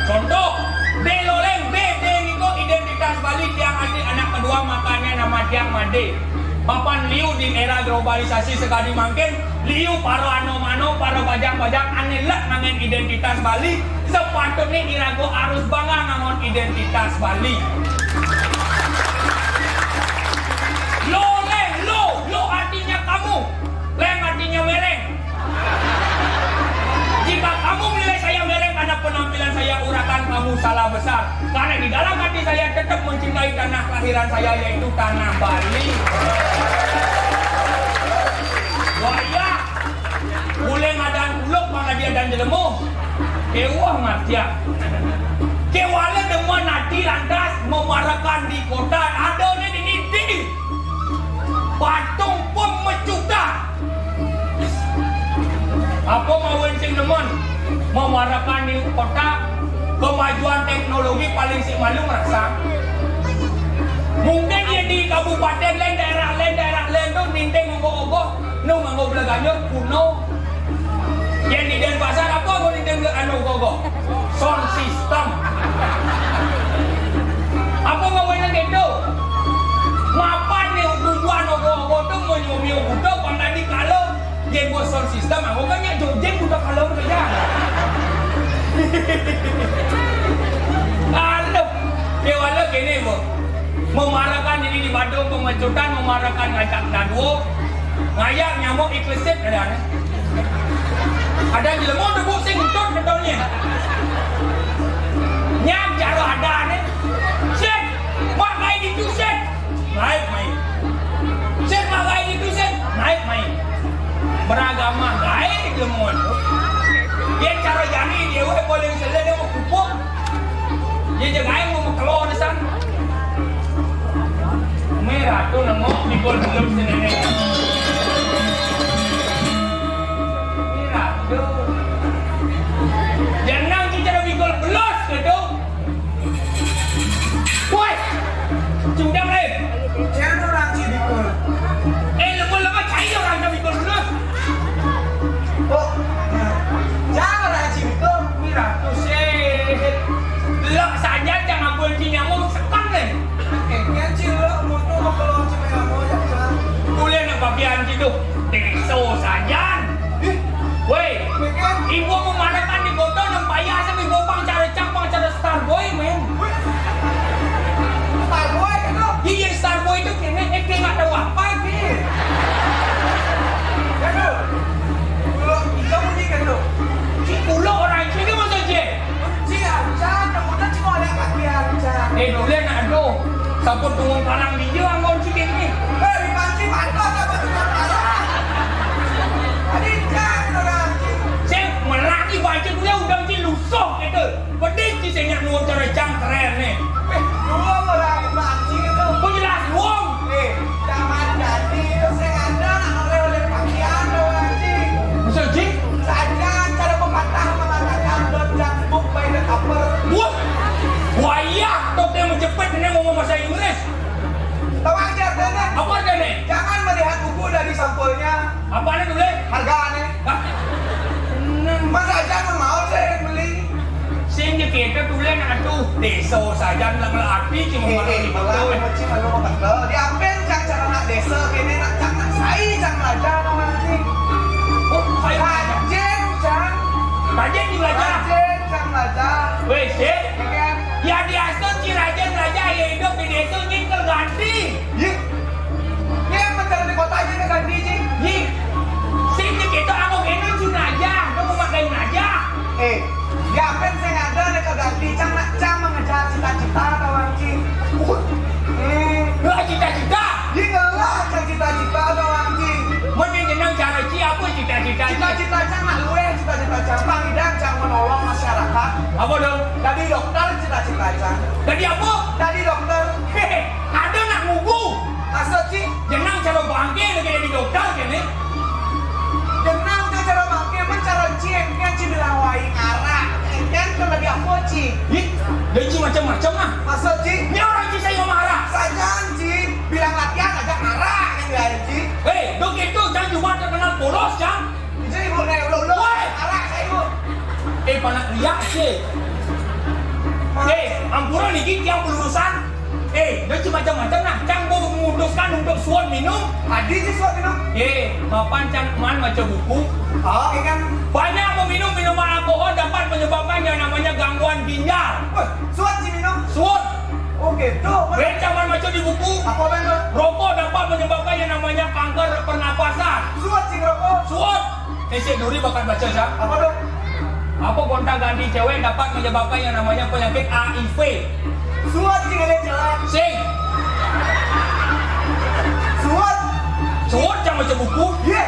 Contoh, D Loleng, B D niku identitas Bali, tiang asli anak kedua, makanya nama tiang Madé. Papan liu di era globalisasi sekadi mangkin, liu para anom-anom, para bajang-bajang ané lek nganggén identitas Bali, sepatutnya iraga harus bangga nganggén identitas Bali. Lo, leng, lo, lo artinya kamu, leng artinya mereng. Jika kamu menilai saya mereng karena penampilan saya, urakan kamu salah besar. Karena di dalam hati saya tetap mencintai tanah kelahiran saya, yaitu tanah Bali. Wayah, uling adan kuluk, pang adi adan jelema. Kéweh matiak. Kéwala demen ati lantas memarakan di kota, adané dini, dini. Patung pemecutan. Apa mawon sing demen memarakan di kota, kemajuan teknologi paling sik malu ngrasa. Mungkin ya di kabupaten lain, daerah lain, daerah lain tuh ninting nganggo ogoh, nu nganggo belaganjur kuno. Yén di Denpasar apa nganggo ninting belaganjur ogoh? Sound system. Apa mawon gitu? Mapan nih tujuan ogoh-ogoh tuh menyomio buta pang tadi kalau Yén bos sound system, aku kan nyak joget buta kalau kerja. Aduh, déwala kéné, Bu. Memarakan diri di Badung, pemecutan, memarakan ngajak dadua, ngajak nyamuk iklesit, ada ané. Ada jelema debuk sing entut betonnya. Nyam cara ada ané. Sing, mak kayak gitu, sing. Naik main. Sing magai itu, sing naik main. Beragama gaé di lemon. Dia cara jani dia wé paling sele dia mau pupuk. Dia jagain mau kelo di sana. Merah tuh nengok di gol belum sini. Merah tuh. Jangan kita di gol belos gitu. Woi! Cundang lé. Jangan orang Cibikul. Eh, lemah-lemah cai orang Cibikul terus. Oh, jangan orang Cibikul. Duh, désa sajan. Woi, ibu mau mana kan di foto nang payah sama ibu pang cara cang, pang cara Starboy, men. Starboy itu? Iya, Starboy itu kene, eh, kene nggak tahu apa, kene. Kan tuh, kalau hijau nih kan tuh. Ci kulo orang sini masa je? Ci aja, kamu tuh cuma ada kaki aja. Eh, dulu nak aduh. Saput tunggu karang di jiwa, ngau ci kene. Eh, di panci mantap, apa tuh karang? Tadi kan orang ci. Saya melaki baca dulu, udah ci lusuh gitu. Pedih ci saya nuwun cara cang keren nih. Eh, dua orang panci itu. Kok jelas wong? Eh, zaman jadi itu saya ada oleh-oleh pakaian orang ci. Masa ci? Saja cara pepatah mengatakan don't judge book by the cover. Wah, wayah tok dia menjepit ini ngomong bahasa Inggris. Tahu aja, Nenek. Apa artinya? Jangan melihat buku dari sampulnya. Apa nih dulu? Harganya. Hah? Mas aja mau mau saya beli. Sing kita tulen atuh désa sajan lah melati cuma eh, eh, malah betul. Malah cuma lu betul. Diapain cang cara nak désa kene nak cang nak sai cang belajar sama nanti. Oh, sai belajar. Rajin cang. Rajin di belajar. Rajin cang belajar. Weh, sih. Ya kan? Ya diasuh ci rajin belajar ya hidup di désa ini terganti. Yih. Dia mencari di kota aja ke ganti ci. Yih. Sing di kita anu ini cina aja, kamu makan aja. Eh, ya apa yang saya ada nih ke ganti cang nak cang mengejar cita-cita kawan ci. Hmm. Lah cita-cita. Inilah cang cita-cita kawan ci. Mun yang jeneng cara ci apa cita-cita? Cita-cita cang nak luwe, cita-cita cang pangidang cang menolong masyarakat. Apa dong? Tadi dokter cita-cita cang. Tadi apa? Tadi dokter. Hehe. Ada nak ngugu. Maksud ci? Jenang cara bangke lagi di dokter kene. Jenang cara bangke mencara ci engken ci dilawai ngara. Engken ke lagi apa ci? Ih, dia ci macam-macam ah. Maksud ci? Ini orang ci saya marah. Sajan ci bilang latihan aja ngara yang lain ci. Hei, dok itu jangan cuma terkenal polos kan? Bisa ibu naik ulo-ulo. Woi! Arak saya ibu. Eh, panak liak sih. Eh, ampura niki tiang pelurusan. Eh, dia cuma macam-macam nah. Cang mau memutuskan untuk suon minum. Adi sih suon minum. Eh, mapan cang man maca buku. Oh, iya kan? Banyak meminum minuman alkohol dapat menyebabkan yang namanya gangguan ginjal. Wah, suon sih minum. Suon. Oh gitu. Beca man maca di buku. Apa benar? Rokok dapat menyebabkan yang namanya kanker pernapasan. Suot sing rokok. Suot. Sisik duri bakat baca siap. Apa tuh? Apa gonta ganti cewek dapat menyebabkan yang namanya penyakit H I V. Suot sing ada celak. Sing. Suot. Suot yang baca buku. Iya.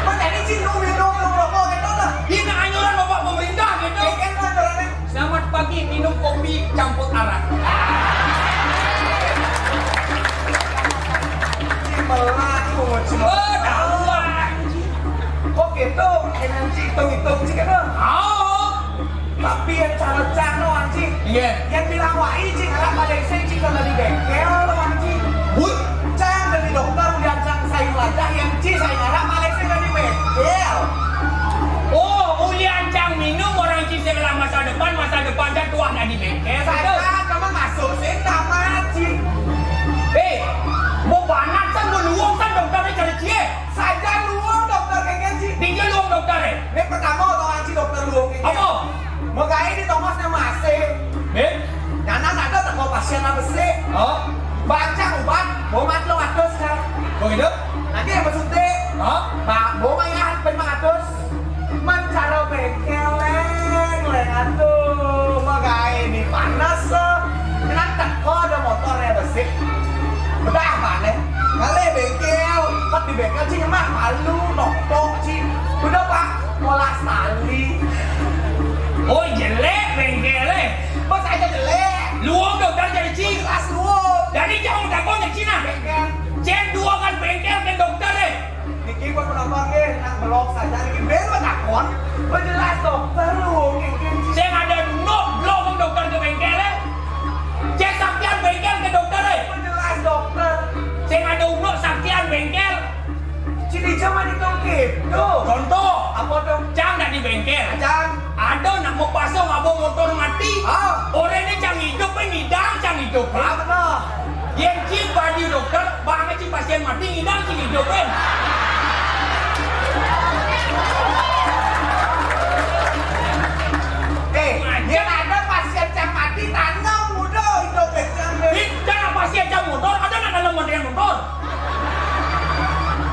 Kok tadi sih minum rokok gitu lah. Ini anjuran bapak pemerintah gitu. Iya kan anjurannya. Selamat pagi, minum kopi campur arak. Melaku, cuma. Oh, tahu, anjing. Kok gitu? Energi hitung-hitung sih kan? Oh. Tapi yang cara cano anjing. Iya. Yang bilang wah anjing, anak pada sing cik kalau di bengkel lo anjing. Wih. Cang dari dokter udah cang sayur aja yang ci sayur anak pada sing dari bengkel. Oh, ulian cang minum orang ci sebelah masa depan, masa depan cang tuah dari bengkel. Saya kamu masuk sih sama ci. Eh, mau banat kan mau luang kan dokternya cari cie. Saja luang dokter kayak ci. Tinggal luang dokter eh. Ini pertama orang ci dokter luang kayak. Apa? Megai di Thomas nama asing. Eh? Nyana ada teko pasien apa sih? Oh? Baca ubat, bomat lo atus kan? Kok gitu? Nanti yang maksudnya? Oh? Pak, bomat ya, pen atus. Mencara bengkel leng, leng aduh, megai ini panas so. Kena teko ada motornya besi. Bedah mana? Kali bengkel, pas di bengkel sih nyemak malu, noktok sih. Udah pak, molas tali. Oh jelek bengkel eh. Bos aja jelek. Luang dokter jadi cing. Jelas luang. Jadi jangan takut ya Cina. Bengkel. Cek dua kan bengkel ke dokter eh. Niki buat penonton nggih, nak belok saja niki ben menakon. Bejelas dokter luang nggih. Sing ada dulu belok dokter ke bengkel eh. Cek saktian bengkel ke dokter eh. Bejelas dokter. Sing ada dulu saktian bengkel. Cili zaman itu gitu. Contoh, apa tuh? Cang nak di bengkel. Cang. Ada nak mau pasang apa motor mati. Ah. Orang ini cang hidup, eh, ngidang cang hidup. Ah, benar. Yang cip baju dokter, banget cip pasti Mati ngidang sing idup, eh. Eh, yén ada pasién cang mati, tanam mudo idup cang, eh. Ih, cang pasién cang motor, ada nak tanam mati motor?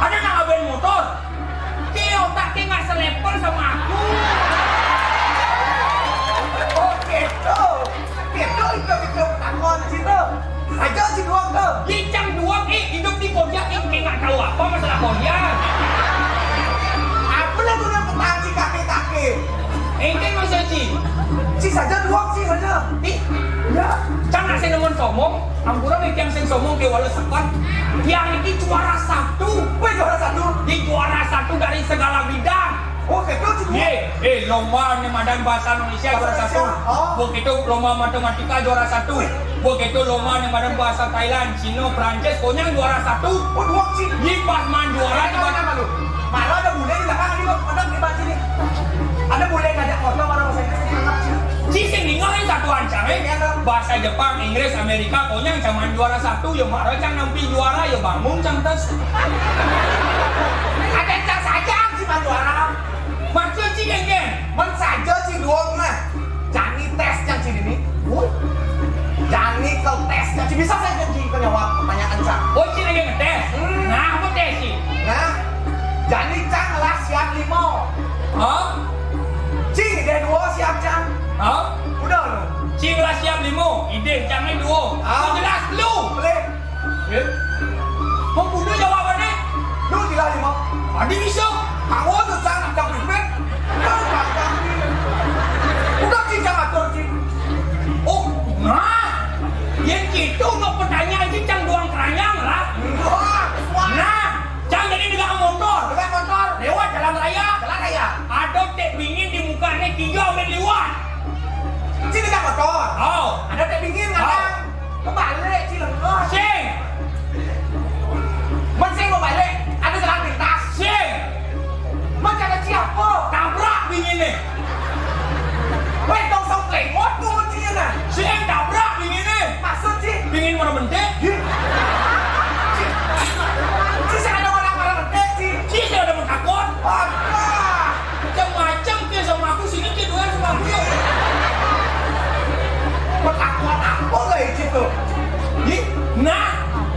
Ada nak aben motor? Ki otak ki nggak selevel sama aku. Oh, gitu. Gitu, itu, itu, tangon situ. Aja si duang tuh. Ih, cang duang, eh, hidup di Korea, eh, kayak nggak tahu apa masalah Korea. Apa lah guna petang si kakek-kakek? Engke maksud si. Si saja duang, si saja. Ih, ya. Cang nak sing nemen somong, ampura nih tiang sing somong ke wala sepat. Tiang ini juara satu. Weh, juara satu. Di juara satu dari segala bidang. Oh, gitu, gitu. Ye, eh, lomba nih madan bahasa Indonesia juara satu. Oh. Begitu lomba matematika juara satu. Begitu lomba nih madan bahasa Thailand, Cina, Prancis, pokoknya juara satu. Oh, dua sih. Ye, pas man juara di mana malu? Malu ada bule di belakang, ini kok ada di sini. Ada bule ngajak foto, mana bahasa Inggris, ini enak sih. Ci sing ningal yang satu ancang, eh. Iya, Bang. Bahasa Jepang, Inggris, Amerika, pokoknya zaman juara satu, ya marah cang nampi juara, ya bangun cang tes. Ada cang saja, si juara. Maksud si geng-geng? Men saja si duong nah. Jani tes yang si ini. Woi. Jani kau tes yang si bisa saya jadi kau jawab pertanyaan cang. Oh, si lagi ngetes. Hmm. Nah, aku tes si. Nah, jani cang lah siap limo. Hah? Cing, deh duo siap, Cang. Hah? Udah, lu. Cing lah siap limo, ide Cang ini duo. Ah. Lu jelas lu. Boleh. Eh? Mau bunuh jawabannya? Lu jelas limo. Tadi bisa. Aku tuh, Cang, Cang pipit. Cang, Cang, Cang. Udah, Cing, Cang atur, Cing. Oh, nah. Yang gitu, untuk pertanyaan Cing, Cang doang keranyang lah. Wah, wah. Nah. Cang jadi nyegang motor. Nyegang motor. Lewat jalan raya. Jalan raya. Ada tek bingin di mukanya tiga menit lewat. Cing nyegang motor. Oh. Ada tek bingin ngadang. Kebalik, Cing, lengah. Sing. Men sing mau balik, ada jalan pintas. Sing. Men cara siapa? Tabrak bingin nih. Weh, dong sok lengot tuh, Cing, nah. Sing tabrak bingin nih. Maksud, Cing? Bingin mana bentik? Ih. Ci, saya ada orang-orang gede, Ci. Ci, saya ada menakut. Apa? Macam-macam dia sama aku, sini dia dua sama aku, yuk. Menakut apa lah itu tuh? Ih, nah,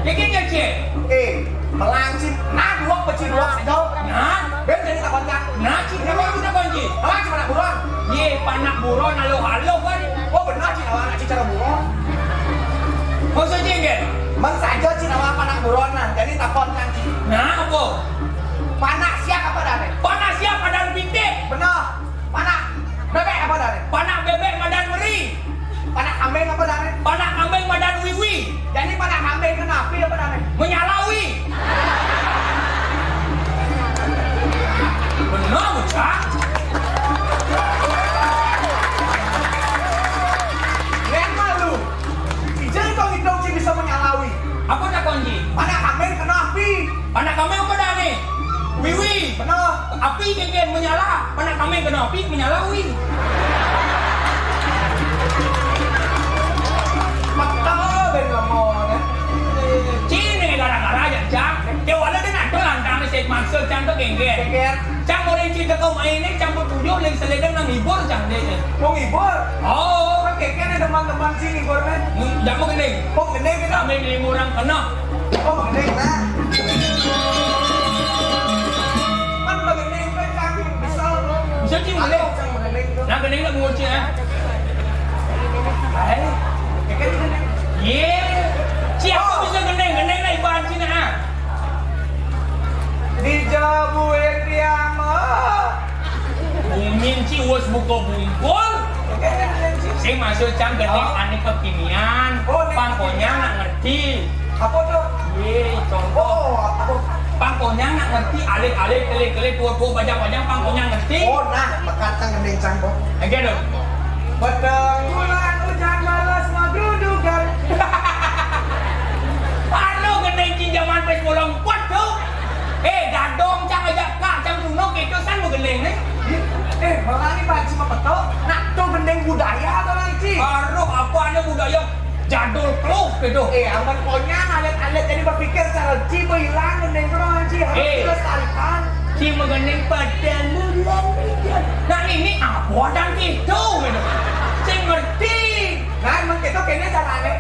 bikin ya, Ci. Eh, melanci, nah, dua peci dua saja. Nah. Ben jadi takut, Cang. Nah, Ci, kenapa kita kunci? Melanci mana buron? Ye, panak buron, halo-halo, kan? Oh, benar, Ci, awak nak Ci cara buron. Maksudnya, Gen? Men saja, Ci, awak panak buron, nah. Jadi takut, Cang, Ci. Nah, apa? Panak siap apa dah, Nek? Panak siap, ada pitik. Benar. Panak bebek apa dah, Nek? Panak bebek, madan meri. Panak kambing apa dah, Nek? Panak kambing, madan wiwi. Jadi panak kambing kena api apa dah, Nek? Menyalawi. Benar, bocah. Keren malu. Ijen kau hidup sih bisa menyalawi. Apa tak kunci? Panak kambing kena api. Panak kambing apa dah, Nek? Wiwi. Benar. Api kengken menyala. Panak kambing kena api, menyalawi. Betul, ben ngomong, eh. Cini gara-gara aja, Cang. Dia wala dia nak tuh lantang si maksud Cang tuh gengger. Gengger. Cang boleh cerita kau main ini, Cang bertujuh, lagi seledeng nang hibur, Cang, dia. Mau hibur? Oh. Kan kengken ada teman-teman sini, hibur, men. Hmm, jangan mau gending. Mau gending kita. Kami di orang kena. Oh, gending, nah. Kan gending, kan, Cang. Bisa, Cing, boleh. Nah, gending nak bungut, Cing, eh. Hai. Ye. Siapa bisa gending? Gending nak iban sini, ah. Dijabuin tiang, ah. Bungin, Ci, wes buka bungkul. Sing maksud Cang gending ane kekinian. Oh, pangkonya nak ngerti. Apa tuh? Ye, contoh. Oh, apa? Pangkonya nak ngerti, alit-alit, kelik-kelik, tua-tua, bajang-bajang, pangkonya ngerti. Oh, nah, pekat Cang gending Cang, kok. Oke, dong. Petang bulan hujan balas magrudugan. Anu gending Cing zaman pes bolong kuat tuh. Eh, dadong Cang ajak Kak Cang Tunok itu san mau gending nih. Eh, malah ini Pak Cing peto. Nah, tuh gending budaya atau lagi? Aduh, apa ada budaya? Jadul keluh gitu. Eh, amun konyang alit-alit jadi berpikir cara Ci hilang gending terus, Ci harus Eh. dilestarikan. Ci magending padang bulan. Nah, ini apa dan gitu gitu. Ci ngerti. Nah, emang gitu kayaknya caranya.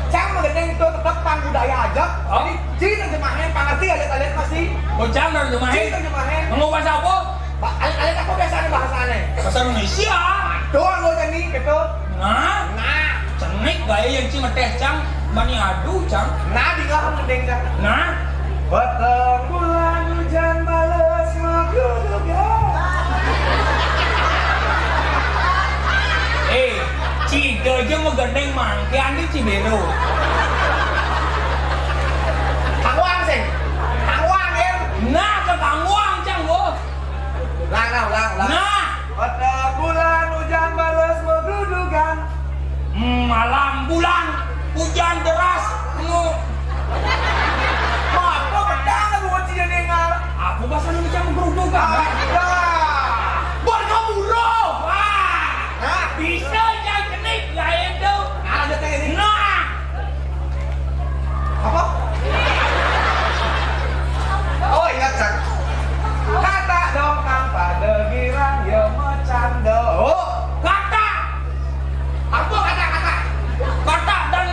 Cang magending itu tetap pang budaya aja. Oh. Jadi Ci terjemahin, pang ngerti alit-alit masih. Oh, Cang terjemahin. Ci terjemahin. Ngomong bahasa apa? Ba-, alit-alit apa biasanya bahasanya? Bahasa Indonesia. Doang lo jadi gitu. Nah, Nah, cenik gaya yang Ci ngetes, Cang. Mani adu, Cang. Nah, di ngarang gedeng, Cang. Nah, Petang bulan hujan bales magrudugan. Eh, Ci aja mau gendeng mangke andi Ci bero. Tangwang sih. Tangwang ya. Nah, ke Tangwang, Cang, wo. Ulang, nah, ulang, ulang. Nah. Petang bulan hujan bales magrudugan. Hmm, malam bulan hujan deras. Mu- Apa pedang aku mau Ci dengar? Aku bahasa Indonesia magrudugan. Ada. Bergemuruh. Wah. Nah. Bisa yang cenik, ya itu. Ada kayak ini. Nah. Apa? Oh, ingat, Cang. Kata dongkang pada girang, ya, macam do. Oh, kata. Apa kata-kata? Kata dan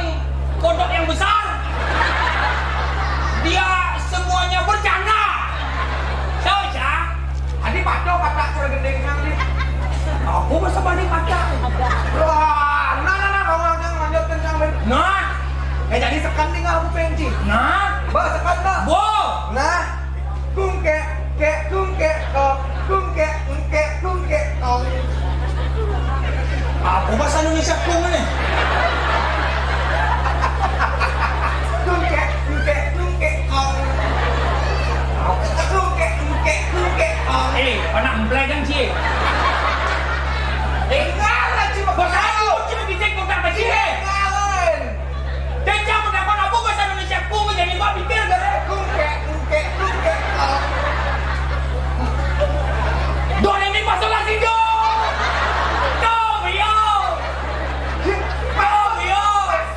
kodok yang besar. Dia semuanya bercanda. Tahu, Cang? Adi paco kata cara gedeng nang ni. Aku masa balik paco. Wah, nah, nah, nah, kamu aja lanjutkan, Cang, Ben. Nah. Eh, jadi sekan tinggal aku penci. Nah. Ba, sekan, Ba. Bo. Nah. Kungke, ke, kungke, kok. Kungke, engke, kungke, kong. Apa bahasa Indonesia kung ini? Kungke, kungke, kungke, kong. Kungke, kungke, kungke, kong. Eh, anak emplek kan, Ci? Eh, ngalah, Ci, Bos Ayu, Ci, bijak kok tak Ci, eh? Ngalah. Cang mendapat apa bahasa Indonesia kung jadi gua pikir gare. Kungke, kungke, kungke, kong. Do, re, mi, fa, sol, la, si, do. Do, yo. Do, yo.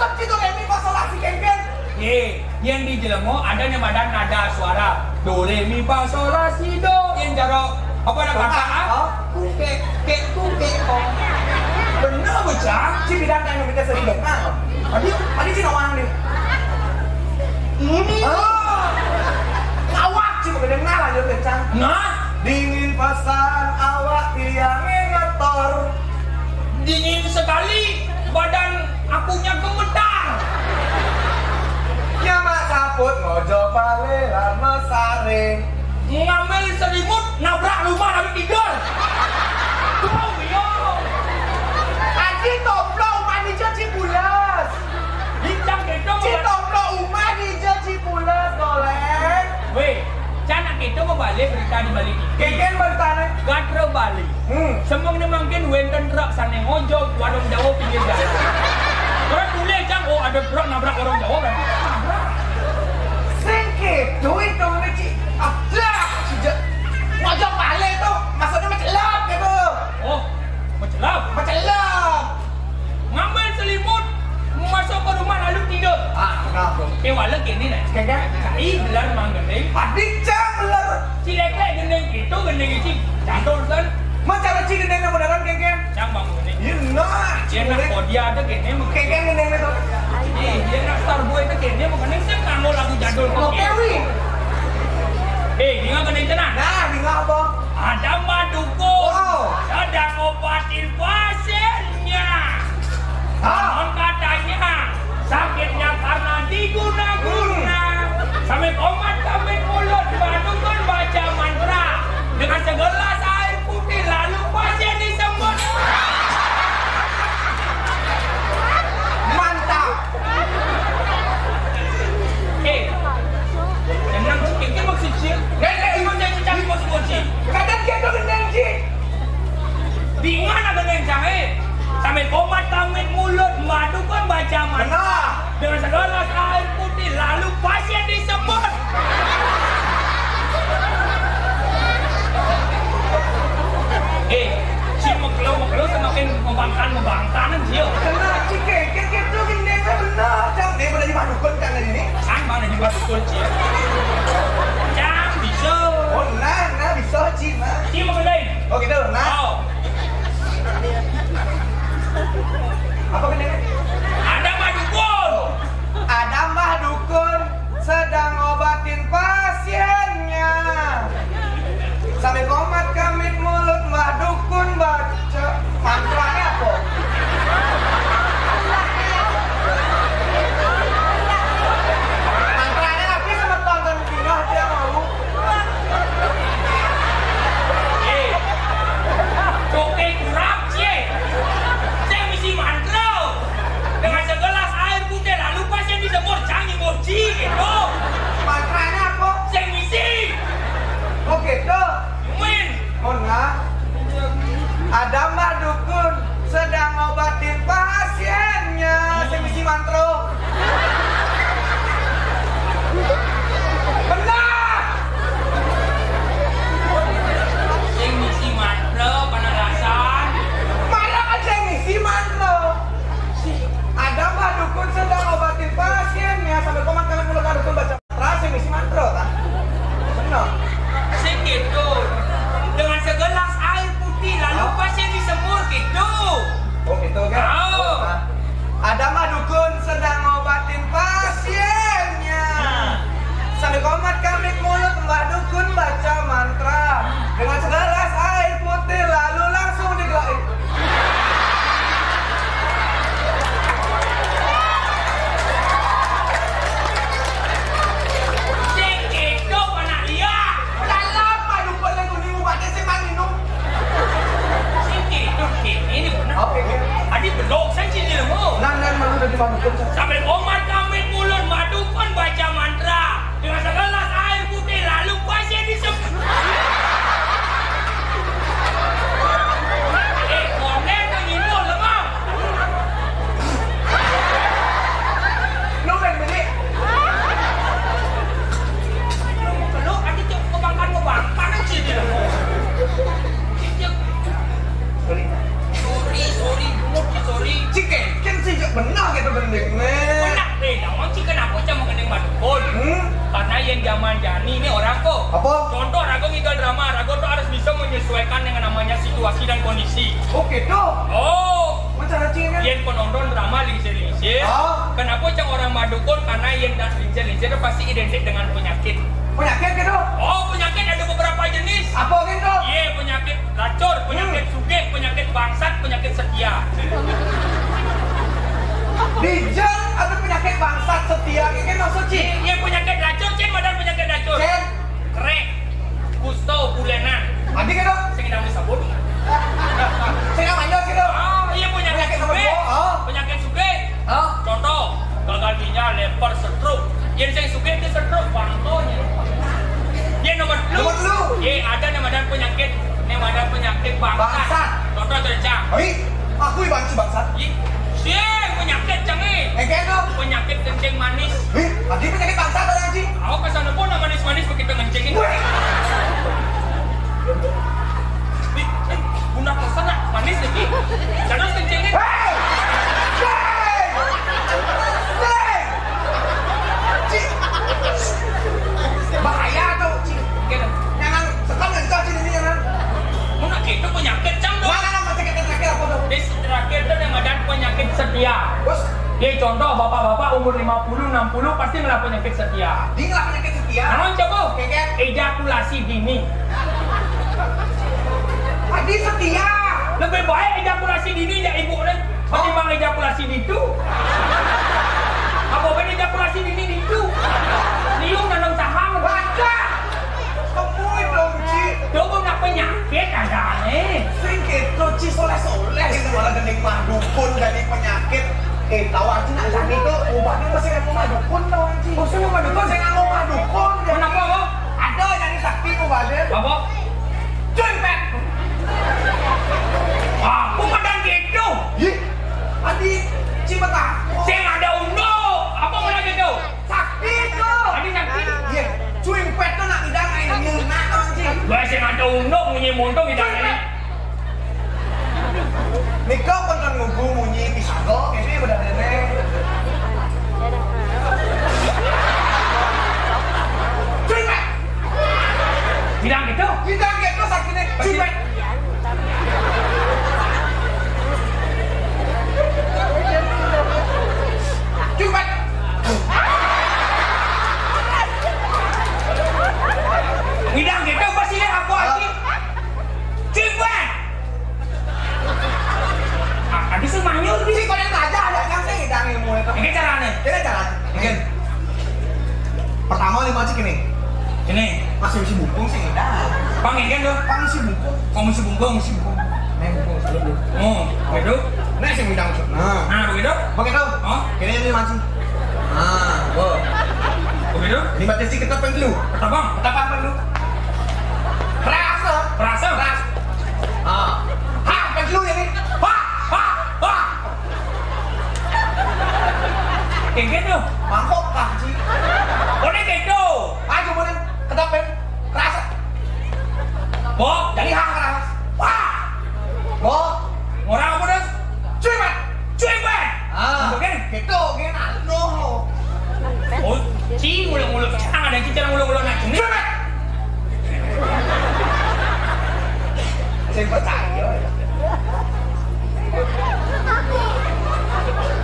Sep, Ci, do, re, mi, fa, sol, la, si, kengkeng. Ye, yang di jelemo ada yang ada nada suara. Do, re, mi, fa, sol, la, si, do. Yang jaro, apa ada kata, ah? Oh. Kek, kek, kek, kok. Bener, bocah. Ci bidang kayak ngebetes dari belakang. Tadi, tadi Ci ngomong nih. Ini. Oh. Awak Ci bedengar aja, kencang. Nah. Dingin pasan awak tiang ngetor. Dingin sekali, badan akunya gemetar. Nyamak saput ngojo pale lama sare. Ngambil selimut, nabrak rumah lalu tidur. Tuh, yo. Aji toplo umah di Cipules. Bintang gitu. Ci toplo umah di Cipules, Doleng. Weh, canak gitu mau balik berita di balik. Kengkeng berita nih. Gatra Bali. Hmm. Semeng ni mangkin wenten truk sane ngojog warung Jawa pinggir jalan. Terus tulis, Cang, oh, ada truk nabrak warung Jawa, berarti nabrak. Sing kedo itu, Ci. Ada, sejak ngojog balik tuh, maksudnya mecelap gitu. Oh, mecelap. Mecelap. Ngambil selimut, masuk ke rumah lalu tidur. Ah, kenapa? Eh, wala kene nah. Kagak. Cai gelar manggendeng. Padi Cang gelar. Cilek-lek gendeng itu gendeng isi. Catur kan. Mas cara Ci gendeng yang beneran, Kengkeng? Cang bangun ini. Iya, nah. Dia nak kok dia ada kene mah. Kengkeng gendeng itu. Eh, dia nak star boy itu kene mah gendeng sing kanggo lagu jadul. Oke, wi. Eh, dia nggak gendeng tenang. Nah, dia nggak apa? Ada Mbak Dukun. Wow. Sedang ngobatin pasiennya. Hah? Konon katanya sakitnya karena diguna-guna. Sampai komat, sampai mulut, Mbak Dukun baca mantra. Dengan segelas air putih, lalu pasien disembuh. Mantap. Eh, tenang, Ci. Itu maksud Ci. Nenek, ibu jangan cari bos-bos, Ci. Kadang dia tuh gendeng, Ci. Di mana gendeng, Cang, eh? Sambil komat, sambil mulut, Mbak Dukun baca mantra. Benar. Dengan segelas air putih, lalu pasien disembuh. Dukun baca mantra dengan segelas air putih lalu langsung digelai. Sing kéto anak liya. Dalam mah dukun yang kuning ubatnya sing minum. Sing kéto, sing ini bener. Oke, oke. Adi belok, saya sini dulu. Nan, nan, mana udah dibangun? Sambil omat kami mulut madukun baca mantra. Dengan segelas air putih, lalu pasien disem-, eh, konek nang nyimpul, lemah. Lu main beli? Lu, lu, adi cok, kebangkan, kebangkan, sini, lemah. Sorry. Sorry, sorry, bungut ki, sorry. Cik, kan sih, cik, benar gitu, gending, nih. Benar, eh, lawan cik, kenapa cak menggending madukun? Hmm? Karena yang zaman jani ini orang kok. Apa? Contoh, rago ngigal drama, rago tuh harus bisa menyesuaikan dengan namanya situasi dan kondisi. Oh, gitu? Oh. Macam cik, kan? Yang penonton drama lingsir-lingsir. Ah. Kenapa cak orang madukun? Karena yang dah lingsir-lingsir itu pasti identik dengan penyakit. Penyakit gitu? Oh, penyakit ada beberapa jenis. Apa gitu? Iya, penyakit lacur, penyakit sugih, penyakit bangsat, penyakit setia. Dijang ada penyakit bangsat setia, ini maksud cik? Iya, penyakit lacur, cik, madan penyakit lacur. Cik. Krek, kusto, bulenan. Adi kan dong? Sing nang disebut. Sing nang manjos gitu. Oh, iya, penyakit sugih. Oh. Penyakit sugih. Oh. Contoh, gagal ginjal, leper, stroke. Yang sing sugih itu stroke, bangkonya. Yang nomor telu. Nomor telu. Iya, ada namadan penyakit, namadan penyakit bangsat. Bangsat. Contoh, cek, cang. Oi, aku banci bangsat. Ih, sing penyakit, cang, eh. Eh, kayak tuh. Penyakit kencing manis. Ih, adi penyakit bangsat ada, Ji. Aku kesana pun manis-manis begitu kencingin. Weh. Ih, eh, guna kesana manis lagi. Terus kencingin. Hei! Hei! Hei! Ci. Bahaya tuh, Ci. Gitu. Jangan setan ngencah, Ci, ini, jangan. Mun gitu penyakit, cang, dong. Mana nama penyakit terakhir apa tuh? Dis, terakhir tuh yang ada penyakit setia. Bos. Ye, contoh, bapak-bapak umur lima puluh, enam puluh pasti ngelah penyakit setia. Dia ngelah penyakit setia? Naon coba? Kengken. Ejakulasi dini. Adi setia. Lebih baik ejakulasi dini ya, Ibu, deh. Ketimbang ejakulasi ditu. Apa ben ejakulasi dini ditu? Liung nanam cahang. Wajar. Temui dong, Ci. Coba nak penyakit ada aneh. Sing gitu, Ci, soleh-soleh itu malah gending mah dukun jadi penyakit. Eh, tahu aja nak jadi tuh obatnya masih nganggo mah dukun, tahu aja. Oh, sing nganggo mah dukun? Sing nganggo mah dukun, jadi. Kenapa, Bang? Ada jadi sakti obatnya. Apa? Cuy, Pet. Aku madan gitu. Ih, adi, Ci, betah. Sing ada undo. Apa madan gitu? Sakti tuh. Adi sakti. Iya, cuy, Pet tuh nak ngidang aja, nak, Ci. Wah, sing ada undo, munyi muntung ngidang aja. Nika penten ngugu munyi pisago, ini bener-bener. Cuy, Pet. Ngidang gitu? Ngidang gitu saktinya. Cuy, Pet. Cuy, Pet. Ngidang gitu pasti apa, Ci? Cuy, Pet. Ah, adi sing manyur, Ci, pada aja ada yang sih ngidang ilmu itu. Ini caranya. Ini caranya. Mungkin. Pertama, lima cik ini. Ini. Masih isi bungkung sih, dah. Pang, ini tuh. Pang isi bungkung. Pang isi bungkung. Isi bungkung. Nih, bungkung, salut, dulu. Oh, begitu? Nih, sing ngidang. Nah. Nah, begitu? Begitu? Oh. Ini, ini masih. Nah, oh. Begitu? Ini mati sih, kita pen dulu. Ketapang? Ketapang pen dulu. Rasa. Rasa? Rasa. Ah. Ha, pen dulu ya, nih. Ha, ha, ha. Kayak gitu. Mangkok kah, Ci? Oh, ini gitu. Ayo, mana? Ketapang. Rasa. Bo, jadi hang keras. Wah. Bo. Orang apa, Des? Cuy, Pak. Cuy, Pak. Ah, oke. Gitu, oke, nah, no. Oh, Ci, ngulang-ngulang. Sekarang ada Ci, ngulang-ngulang, nah, ini. Cuy, Pak. Saya percaya.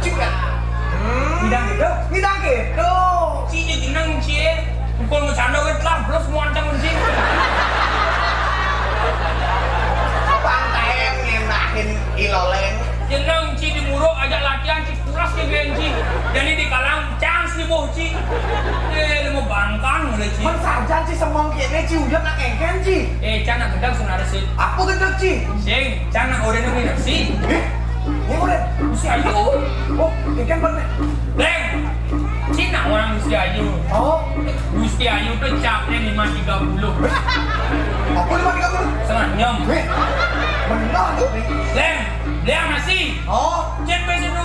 Cuy, Pak. Hmm. Ngidang gitu? Ngidang gitu. Ci, jadi nang, Ci. Pukul mau canda, weh, lah, terus mau ancam. Jadi di kalang cang si boh, Ci. Eh, lu mau bangkang mulai, Ci. Men sajan, Ci, semong kéné, Ci, uyan nak éngkén, Ci. Eh, cang nak gedeg saudara, Ci. Apa gedeg, Ci? Sing, cang nak orang ini, Ci. Eh, ini orang. Gusti Ayu. Oh, éngkén bener. Leng. Cina orang Gusti Ayu. Oh. Gusti Ayu tuh capnya lima tiga puluh. Apa lima tiga puluh? Setengah enam. Eh, benar tuh. Leng, beli nasi. Oh. Cek ke situ.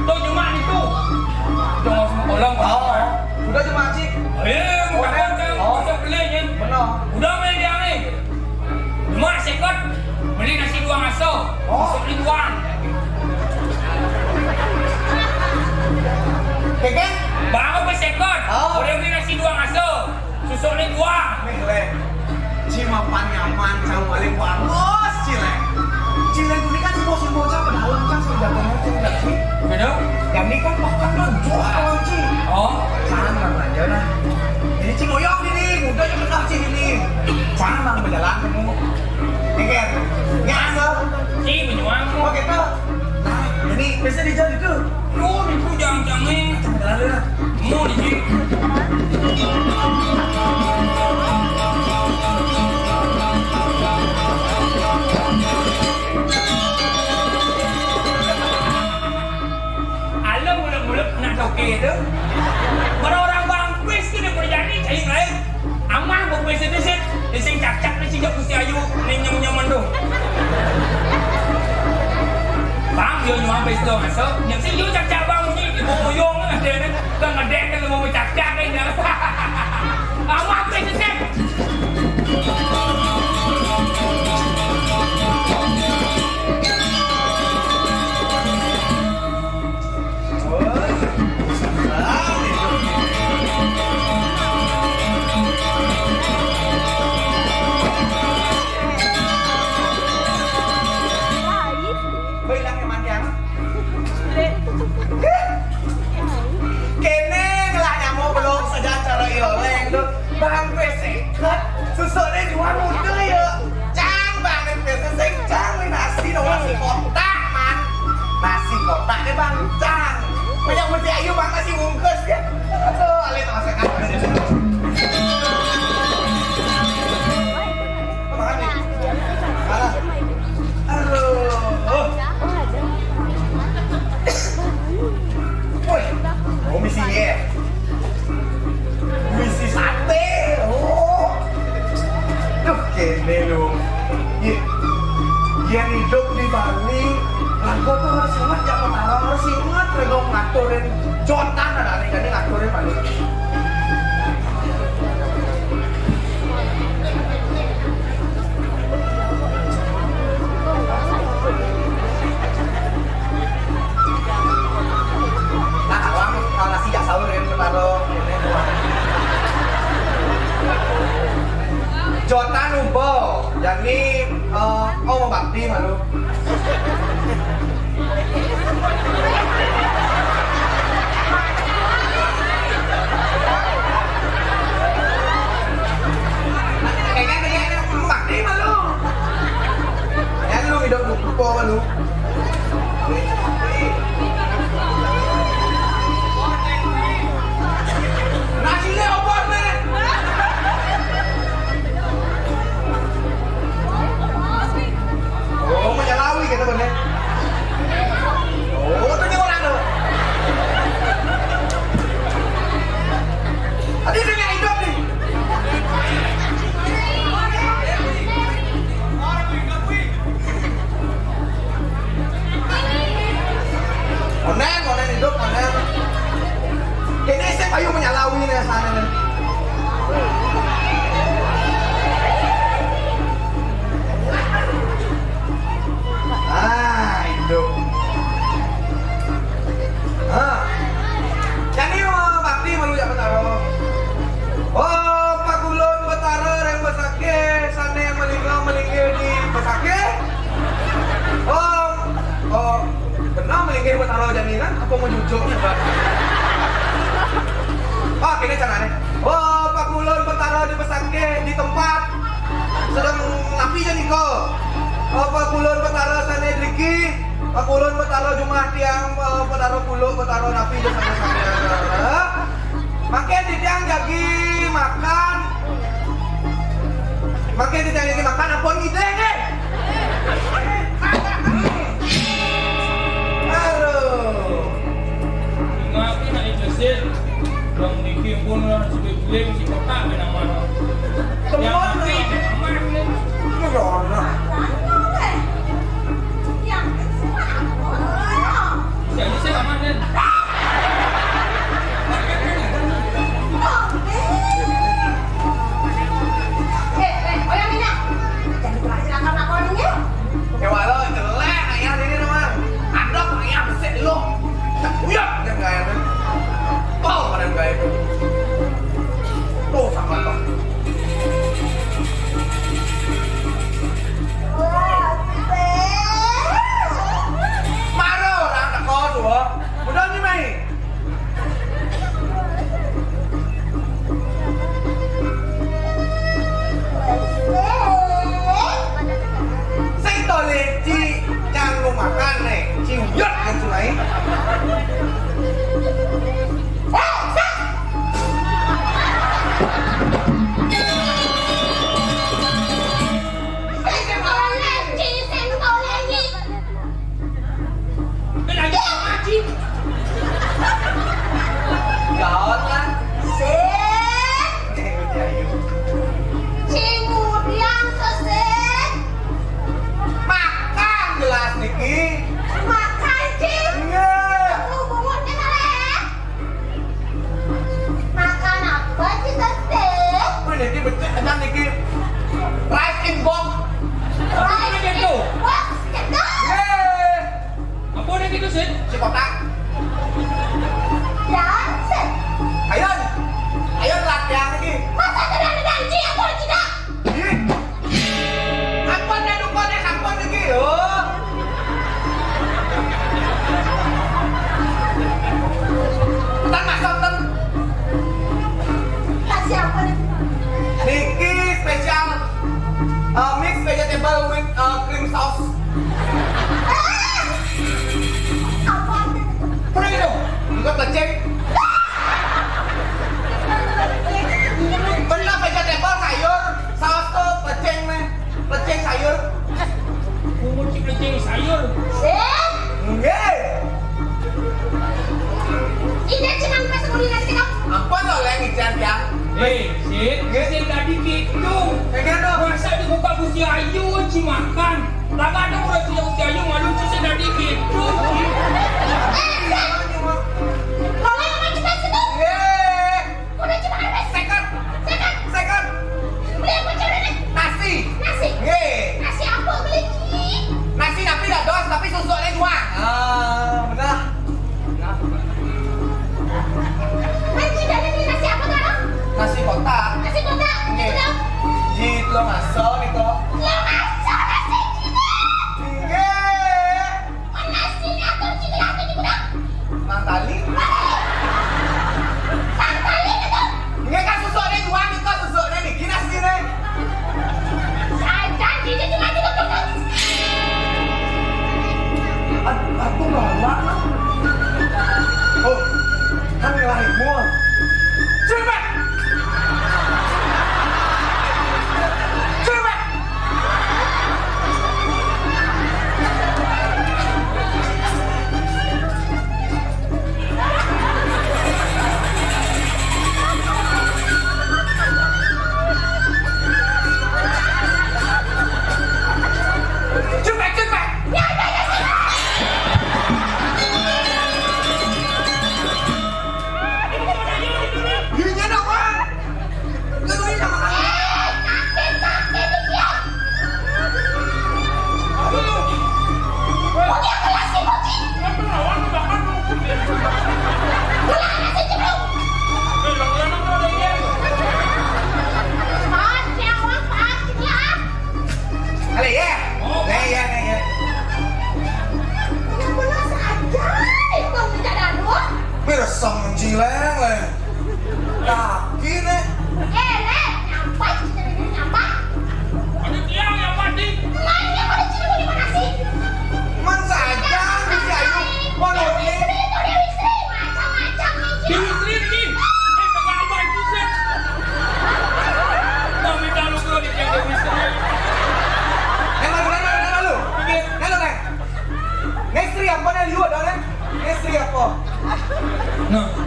Tuh cuma itu. Tuh mau semua kolong. Oh. Udah cuma, Ci. Eh, bukan. Oh. Udah beli, ya. Benar. Udah main dia nih. Cuma sekot. Beli nasi dua ngaso. Oh. Masuk di dua. Keke? Baru ke sekot. Oh. Udah beli nasi dua ngaso. Susuk ni dua. Nih, Leng. Ci mapan nyaman, cang paling bagus, Ci, Leng. Ci, Leng, ini kan semua semua cang ke dalam, cang sudah datang aja, udah, Ci. Benar? Dan ini kan makan dong, jual, Ci. Oh. Cang bang aja lah. Ini Ci ngoyong ini, muda juga kasih ini. Cang bang berjalan kamu. Ini kan, nyasar. Ci, berjuang. Oke, tuh. Nah, ini bisa dijadi tuh. Lu itu jam-jamnya. Mau di sini. Alam mulut-mulut nak toke itu. Orang-orang bangkis itu dia berjadi cari lain. Amah bungkus itu sih, sing cacak ni sing Gusti Ayu, ni nyem-nyemen tu. Bang, yo nyuang pistol masuk, nyem sing yo cacak bang ni, ibu muyung ni ada ni, kan ngedek kan mau cacak ni. Amah apa itu sih? Kéné ngelah nyamuk belum sajan cara iya, Leng, tu. Bang gue seket, susuknya jual muda ya. Cang, bang, nih biasa sing cang, nih nasi dong, nasi kotak, man. Nasi kotak nih, bang, cang. Banyak mesti ayu, bang, nasi bungkus ya. Aduh, alit masakan. Makan nih. Makan. Aduh. Woi, oh, misi ya. Misi sate. Oh. Duh, kéné lu. Iya. Yén hidup di Bali, lagu tuh harus ingat ya, Petara harus ingat, rego ngaturin jotan, ada nih, kan ngaturin Bali. Nah, awang, kalau nasi jak sahur kan, kepala. Jotan ubo, jadi, eh, oh, mau bakti malu. Kayaknya dia ada rumah di malu. Ya lu hidup lupa malu. Nasi dia apa nih? Oh, menyalawi kita bener. Oh, itu dia orang tuh. Tadi itu yang hidup nih. Onen, onen hidup, onen. Ini sih payu menyalawi nih sana nih. Ah, induk. Ah. Jani, oh, bakti malu ya Betara. Oh, pakulun Betara ring Besakih, sané malinga malinggih di Besakih. Oh, oh, benar malinggih Betara jani kan? Apa mau nyujuk? Ah, gini caranya. Oh, pakulun Betara di Besakih di tempat. Sedang napi jani ko? Apa kulun Betara sané driki? Pakulun betara jumah tiang, eh, betara puluh, betara napi jeung sami-sami. Makin titiang jagi makan. Makin titiang jagi makan, ampun ngideng, eh. Aduh. Ingat, ingat, ingat, Sil. Bang Diki pun lah, si Bebling, si Kotak, main aman. Teman. Yang mati, main aman. Corona. Jadi saya aman, Den. Eh, eh, oh, yang ini. Jadi terakhir akan aku ini. Ya, walau jelek, ayah ini, teman. Andok, ayah, besik, lu. Uyap, yang gak enak. Pau, pada gak enak. Tuh, sama tuh. Maro orang teko tuh. Udah nih, Mai. Sing to leci, jangan lu makan nih. Ciuyut yang sunai. Gaon lah. Sip. Cing Udiang sesip. Makan gelas niki. Makan, Cing. Iya. Aku bungut nih, Malek. Makan apa, Cing Sesip? Wih, niki becik, ada niki. Rice in box. Rice in box, cedok. Yeay. Apa nih gitu, Sid? Si kotak. Dan, Sid. Ayo. Ayo, latihan lagi. Masa tidak ada janji, aku tidak. Ih. Ampun, ya, dukun, ya, ampun, lagi, yo. Ntar masuk, ntar. Kasih apa nih? Niki special, uh, mix vegetable with, uh, cream sauce. Apa? Pernah gitu? Juga pecing. Pernah vegetable sayur, saus tuh pecing nih. Pecing sayur. Bungut si pecing sayur. Sip. Nggih. Ini cuma pas kuliner kita. Apa lo lagi, Jan, ya? Eh, Sid, Sid tadi gitu. Enggak dong. Masa dibuka busi ayu, ci makan. Lah, kadang udah sudah usia ayu, malu, ci, Sid tadi gitu, ci. Eh, Sid. Lo yang main kita situ. Yeay. Udah, ci makan, Sid. Second. Second. Second. Beli apa, Ci, udah deh? Nasi. Nasi. Yeay. Nasi apa beli, Ci? Nasi tapi dados, tapi susuknya dua. Ah, benar. Nasi kotak. Nasi kotak? Nggih. Itu dong. Ji, lo ngaso nih kok. Lo ngaso nasi kotak? Nggih. Nasi atau ci kotak? Mang Tali.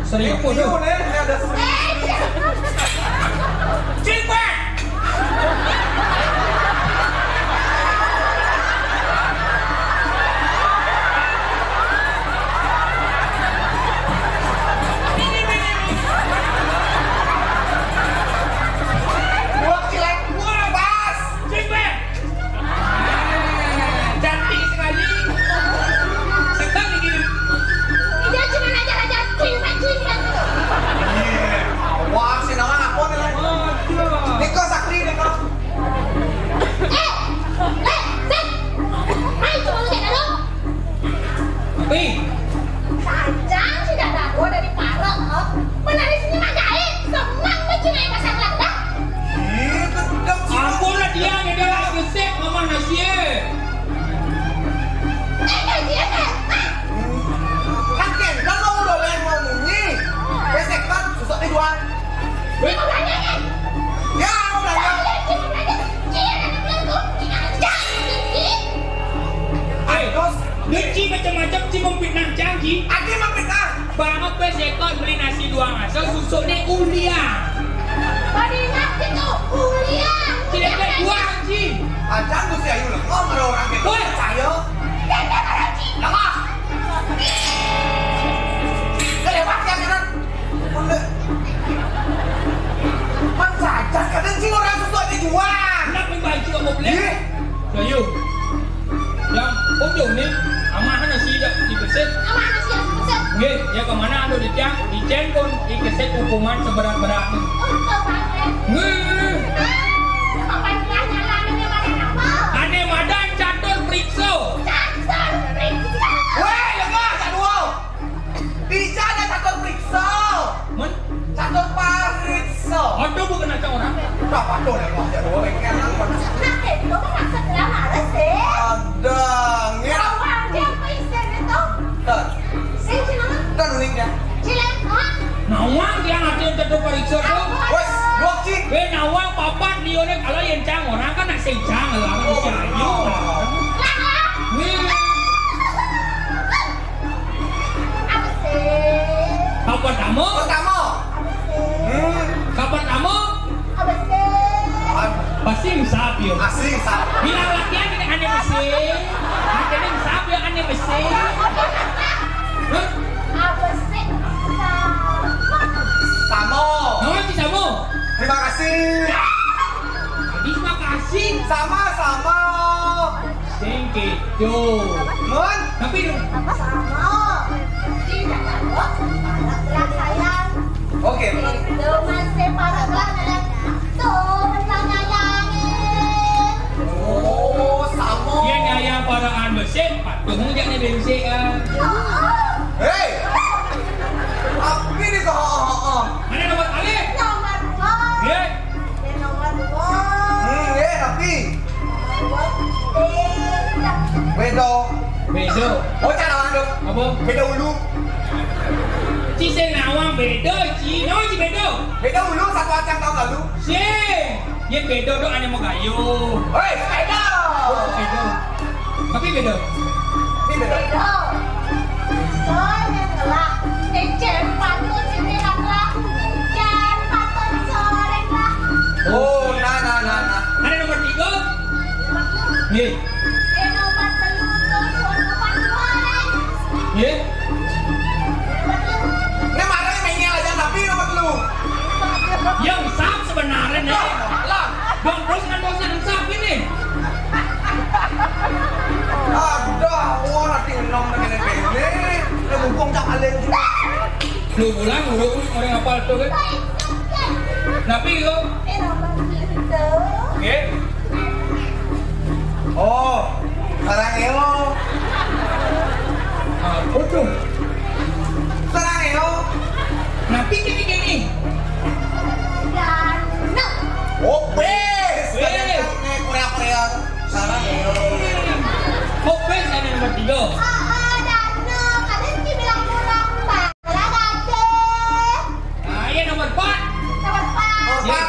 Serius. Serius, nih, ini ada serius. Cipet! Buat cilek. Wah, pas. Cipet! Cantik sekali. Sekali gini. Dia cuma ajar-ajar cing-cing kan. Iya. Awas, si Nala ngaku nih. Waduh. Niko Sakti, Niko. Eh, eh, eh. Hai, cuma ngecek dulu. Pi. Saja sudah baru dari parek, oh. Menari sini mah gaib. Senang baca bahasa Belanda. Ih, gedeg sih. Ampun lah dia, dia lagi gesek ngomong nasi, eh. Eh, eh, eh, eh. Kakek, kalau udah lain mau munyi, besek kan, susah dijual. Weh. Dia mau belanja, eh. Ya, mau belanja. Saya cuma belanja kecil, anak belanja. Jangan kecil. Ai, terus? Dia ci macam-macam, ci memfitnah cang, ci. Ada memfitnah. Bang, apa sekon beli nasi dua masak, susuk ni ulian. Beli nasi tu ulian. Ci, dia buang, ci. Acan Gusti Ayu lengah, ada orang kita. Weh. Percaya. Dia ada orang, ci. Lengah. Kelewat ya, kanan. Mencacat, kadang ci orang susuk dijual. Nak membantu kamu beli? Iya. Sayur. Yang ujung ni, amah nasi dah dipeset. Amah nasi dah dipeset. Nggih, ya ke mana anu dicang, dicen pun dikeset hukuman seberat-beratnya. Untuk pakai. Nggih. Apa dia nyala ni pada apa? Ane madan catur periksa. Catur periksa. Weh, lemah tak dua. Di sana catur periksa. Men? Catur pariksa. Aduh, bukan aja orang. Berapa dolar wah ya dua bengkel nang mana? Nah, itu kan maksud drama lah sih. Ada, ngira. Orang dia apa isi itu? Tuh. Sing sing nama? Tuh, uniknya. Cilek, ha? Nawang dia ngatain catur pariksa tuh. Apa? Wes, dua ci. Eh, nawang papat dia ni kalau yang cang orang kan nak sing cang lah, orang Oh, bisa aja. Oh. Lah, ha? Nih. Apa sih? Kapan kamu? Pertama. Apa sih? Hmm. Kapan kamu? Apa sih? Ad- Pasti insap, yo. Asli, insap. Bilang lagi, ane, ane mesin. Ane insap, yo, ane mesin. Hah? Apa sih? Sama. Sama. Nama si Samo? Terima kasih. Terima kasih. Sama-sama. Sing gitu. Mun? Tapi dong. Sama. Tidak tahu. Anak sayang. Oke. Itu masih para sayang. Tuh, sayang. Oh, sama. Dia nyayang paraan besik, patuh aja nih besik, ah. Hei. Apa ini kok? Mana nomor alif? Nomor dua. Iya. Dia nomor dua. Hmm, eh, tapi. Nomor dua. Beda. Beda. Oh, cara mana? Apa? Beda ulu. Ci sing nawang beda, ci. Nawang ci beda. Beda ulu satu acang tahun lalu. Sing. Yen beda tu ane mau gayu. Hei, sepeda. Oh, sepeda. Tapi beda. Ini beda. Beda. Soalnya telah. Encen patut sini lah. Encen patut sore lah. Oh, nah, nah, nah, nah. Ada nomor tiga. Nomor tiga. Nih. Eh, nomor telu tu, nomor dua, eh. Nih. Nomor telu. Ini marah mainnya aja, tapi nomor telu. Yang sap sebenarnya nih. Lah, lah. Bang Bros kan dosen sap ini. Ada, wah, nanti enam dengan ini. Ini mumpung tak paling. Lu pulang, lu orang apa tu kan? Tapi lo. Eh, nomor tiga. Oke. Oh, sarang eo. Ah, betul. Sarang eo. Nah, pikir-pikir nih. Ganteng. Oh, bes. Wes. Korea-Korea. Sarang eo. Oh, bes, ada nomor tiga. Ah, ah, ganteng. Kadang dibilang kurang, Pak. Salah ganteng. Nah, iya, nomor empat. Nomor empat. Nomor empat.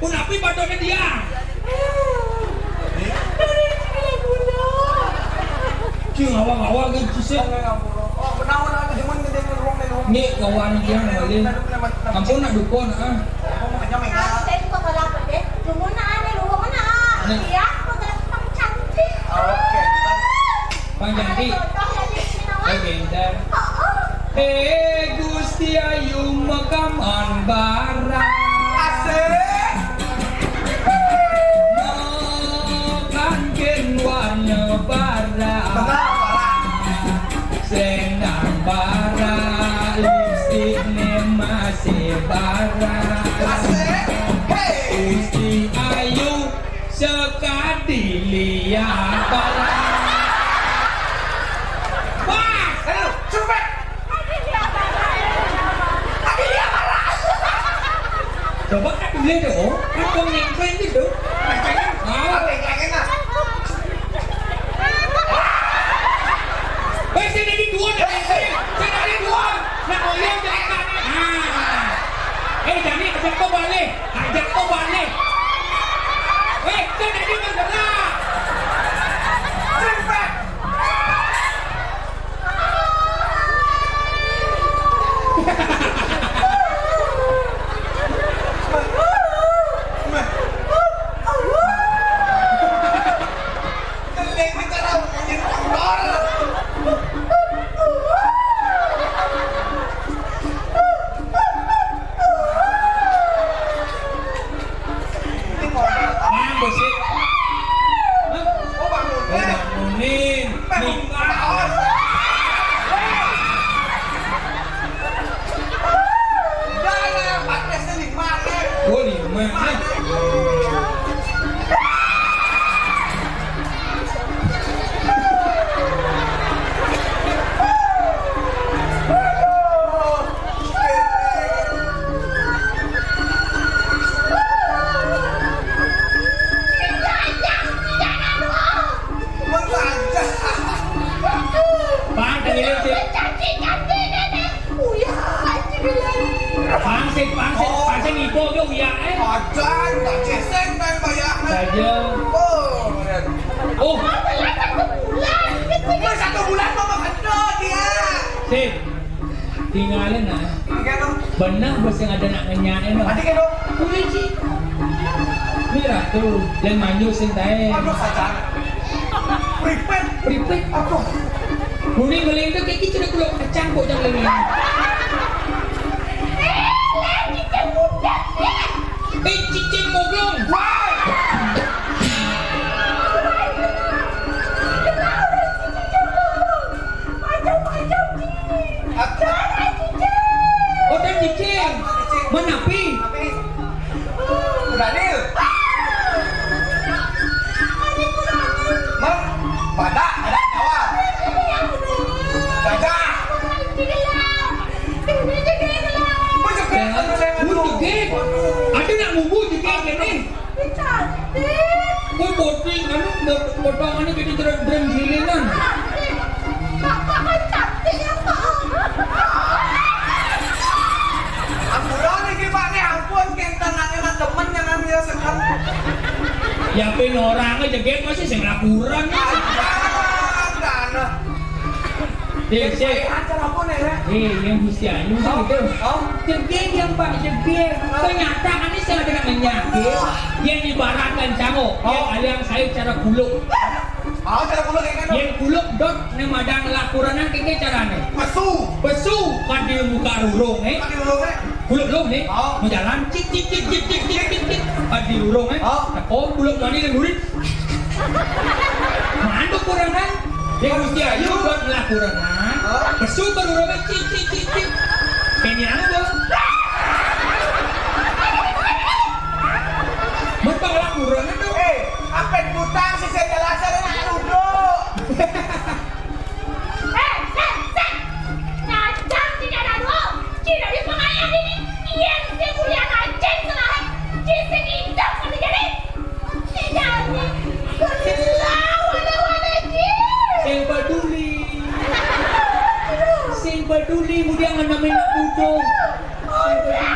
Punapi badanna dia? Cing, awang-awang gitu sih. Nih, kawan dia ngalih. Ampun, nak dukun, ah. Saya suka kalau apa deh. Cuma nak aneh, lu mana? Iya, kok gampang cantik. Oke. Pang Janti. Legenda. Eh, Gusti Ayu makaman barang. Asik. Makan kin warna barang. Benar, barang. Sing Ini masih barang. Asik. Hei. Gusti Ayu sekadi liat barang. Wah, aduh, cepet. Tadi liat barang. Coba kan dulu dong, kan kau ngengkleng gitu. Ngengkleng. Mau. Ngengkleng, ngengkleng, ah. Weh, sing dadi duo, dadi sing. Sing dadi duo. Nak ngoyong jadi kanan. Nah. Eh, Jani, ajak kau balik. Ajak kau balik. Weh, sing dadi bergerak. Cepat. Mang, bersih. Hah? Oh, bangunin. Nih. Udah lah, podcastnya di mana? Oh, di mana? Pang, tengilin sih. Pang sih, pang sih, pang sih ngipo jo uya, eh. Ajan, tak cesek, main bayar. Saja. Oh, keren. Oh. Wah, satu bulan mau makan dia. Sip. Tinggalin, nah. Oke, dong. Beneh bes yang ada nak ngenyakin, dong. Mati kan, dong? Kuwi iki. Ini ratu, yang manyu sing tae. Aduh, kacang. Pripet. Pripet. Aduh. Kuning ngeling tuh kayak gitu, kulo kacang kok yang ngeling. Eh, cicing moglong. Wah. Oh, dan cicing. Menapi. Berani. Mer, badak, ada nyawa. Gajah. Bujegek. Bujegek. Ada nak mubu jegek ini. Cantik. Woi, bocil, anu, potongannya jadi dren-, dren giliran. Cantik. Bapak kan cantik ya, Pak. Ampun, ini, Pak, nih, ampun, kenten nanya nak temen yang ngambil sekali. Ya, pin orang aja, Gek, masih sing laporan, ya. Ampun, dana. Eh, Sik. Acara apa nih, ya? Eh, yang Gusti Ayu sih itu. Oh. Jegeg yang Pak Jegeg. Ternyata kan ini saya dengan menyakit. Yang ibaratkan cangok. Oh. Yang aliang saya cara kuluk. Oh, cara kuluk yang kan? Yang kuluk dot nih madang laporan kiki carane. Pesu. Pesu. Kan di muka rurung, eh. Kan di rurung, eh. Kuluk lu nih. Oh. Mau jalan, cik, cik, cik. Kan di rurung, eh. Oh. Teko kuluk mani dan murid. Manduk kurangan. Yang Gusti Ayu buat ngelah kurangan. Hah? Pesu baru robek, cik, cik, cik, cik. Kayaknya apa? Mau pengelah kurangan tuh. Eh, apa yang butang sih saya jelasan, anak duduk. Eh, Sik, Sik. Ngajak si Dara dulu. Si dari pengayah ini. Iya, si kuliah ngajak selahan. Si sing hidup kan jadi. Si jadi. Gelau, wale-wale, Ji. Sing peduli. Sing peduli, kemudian ngenemin nak butuh. Sing peduli.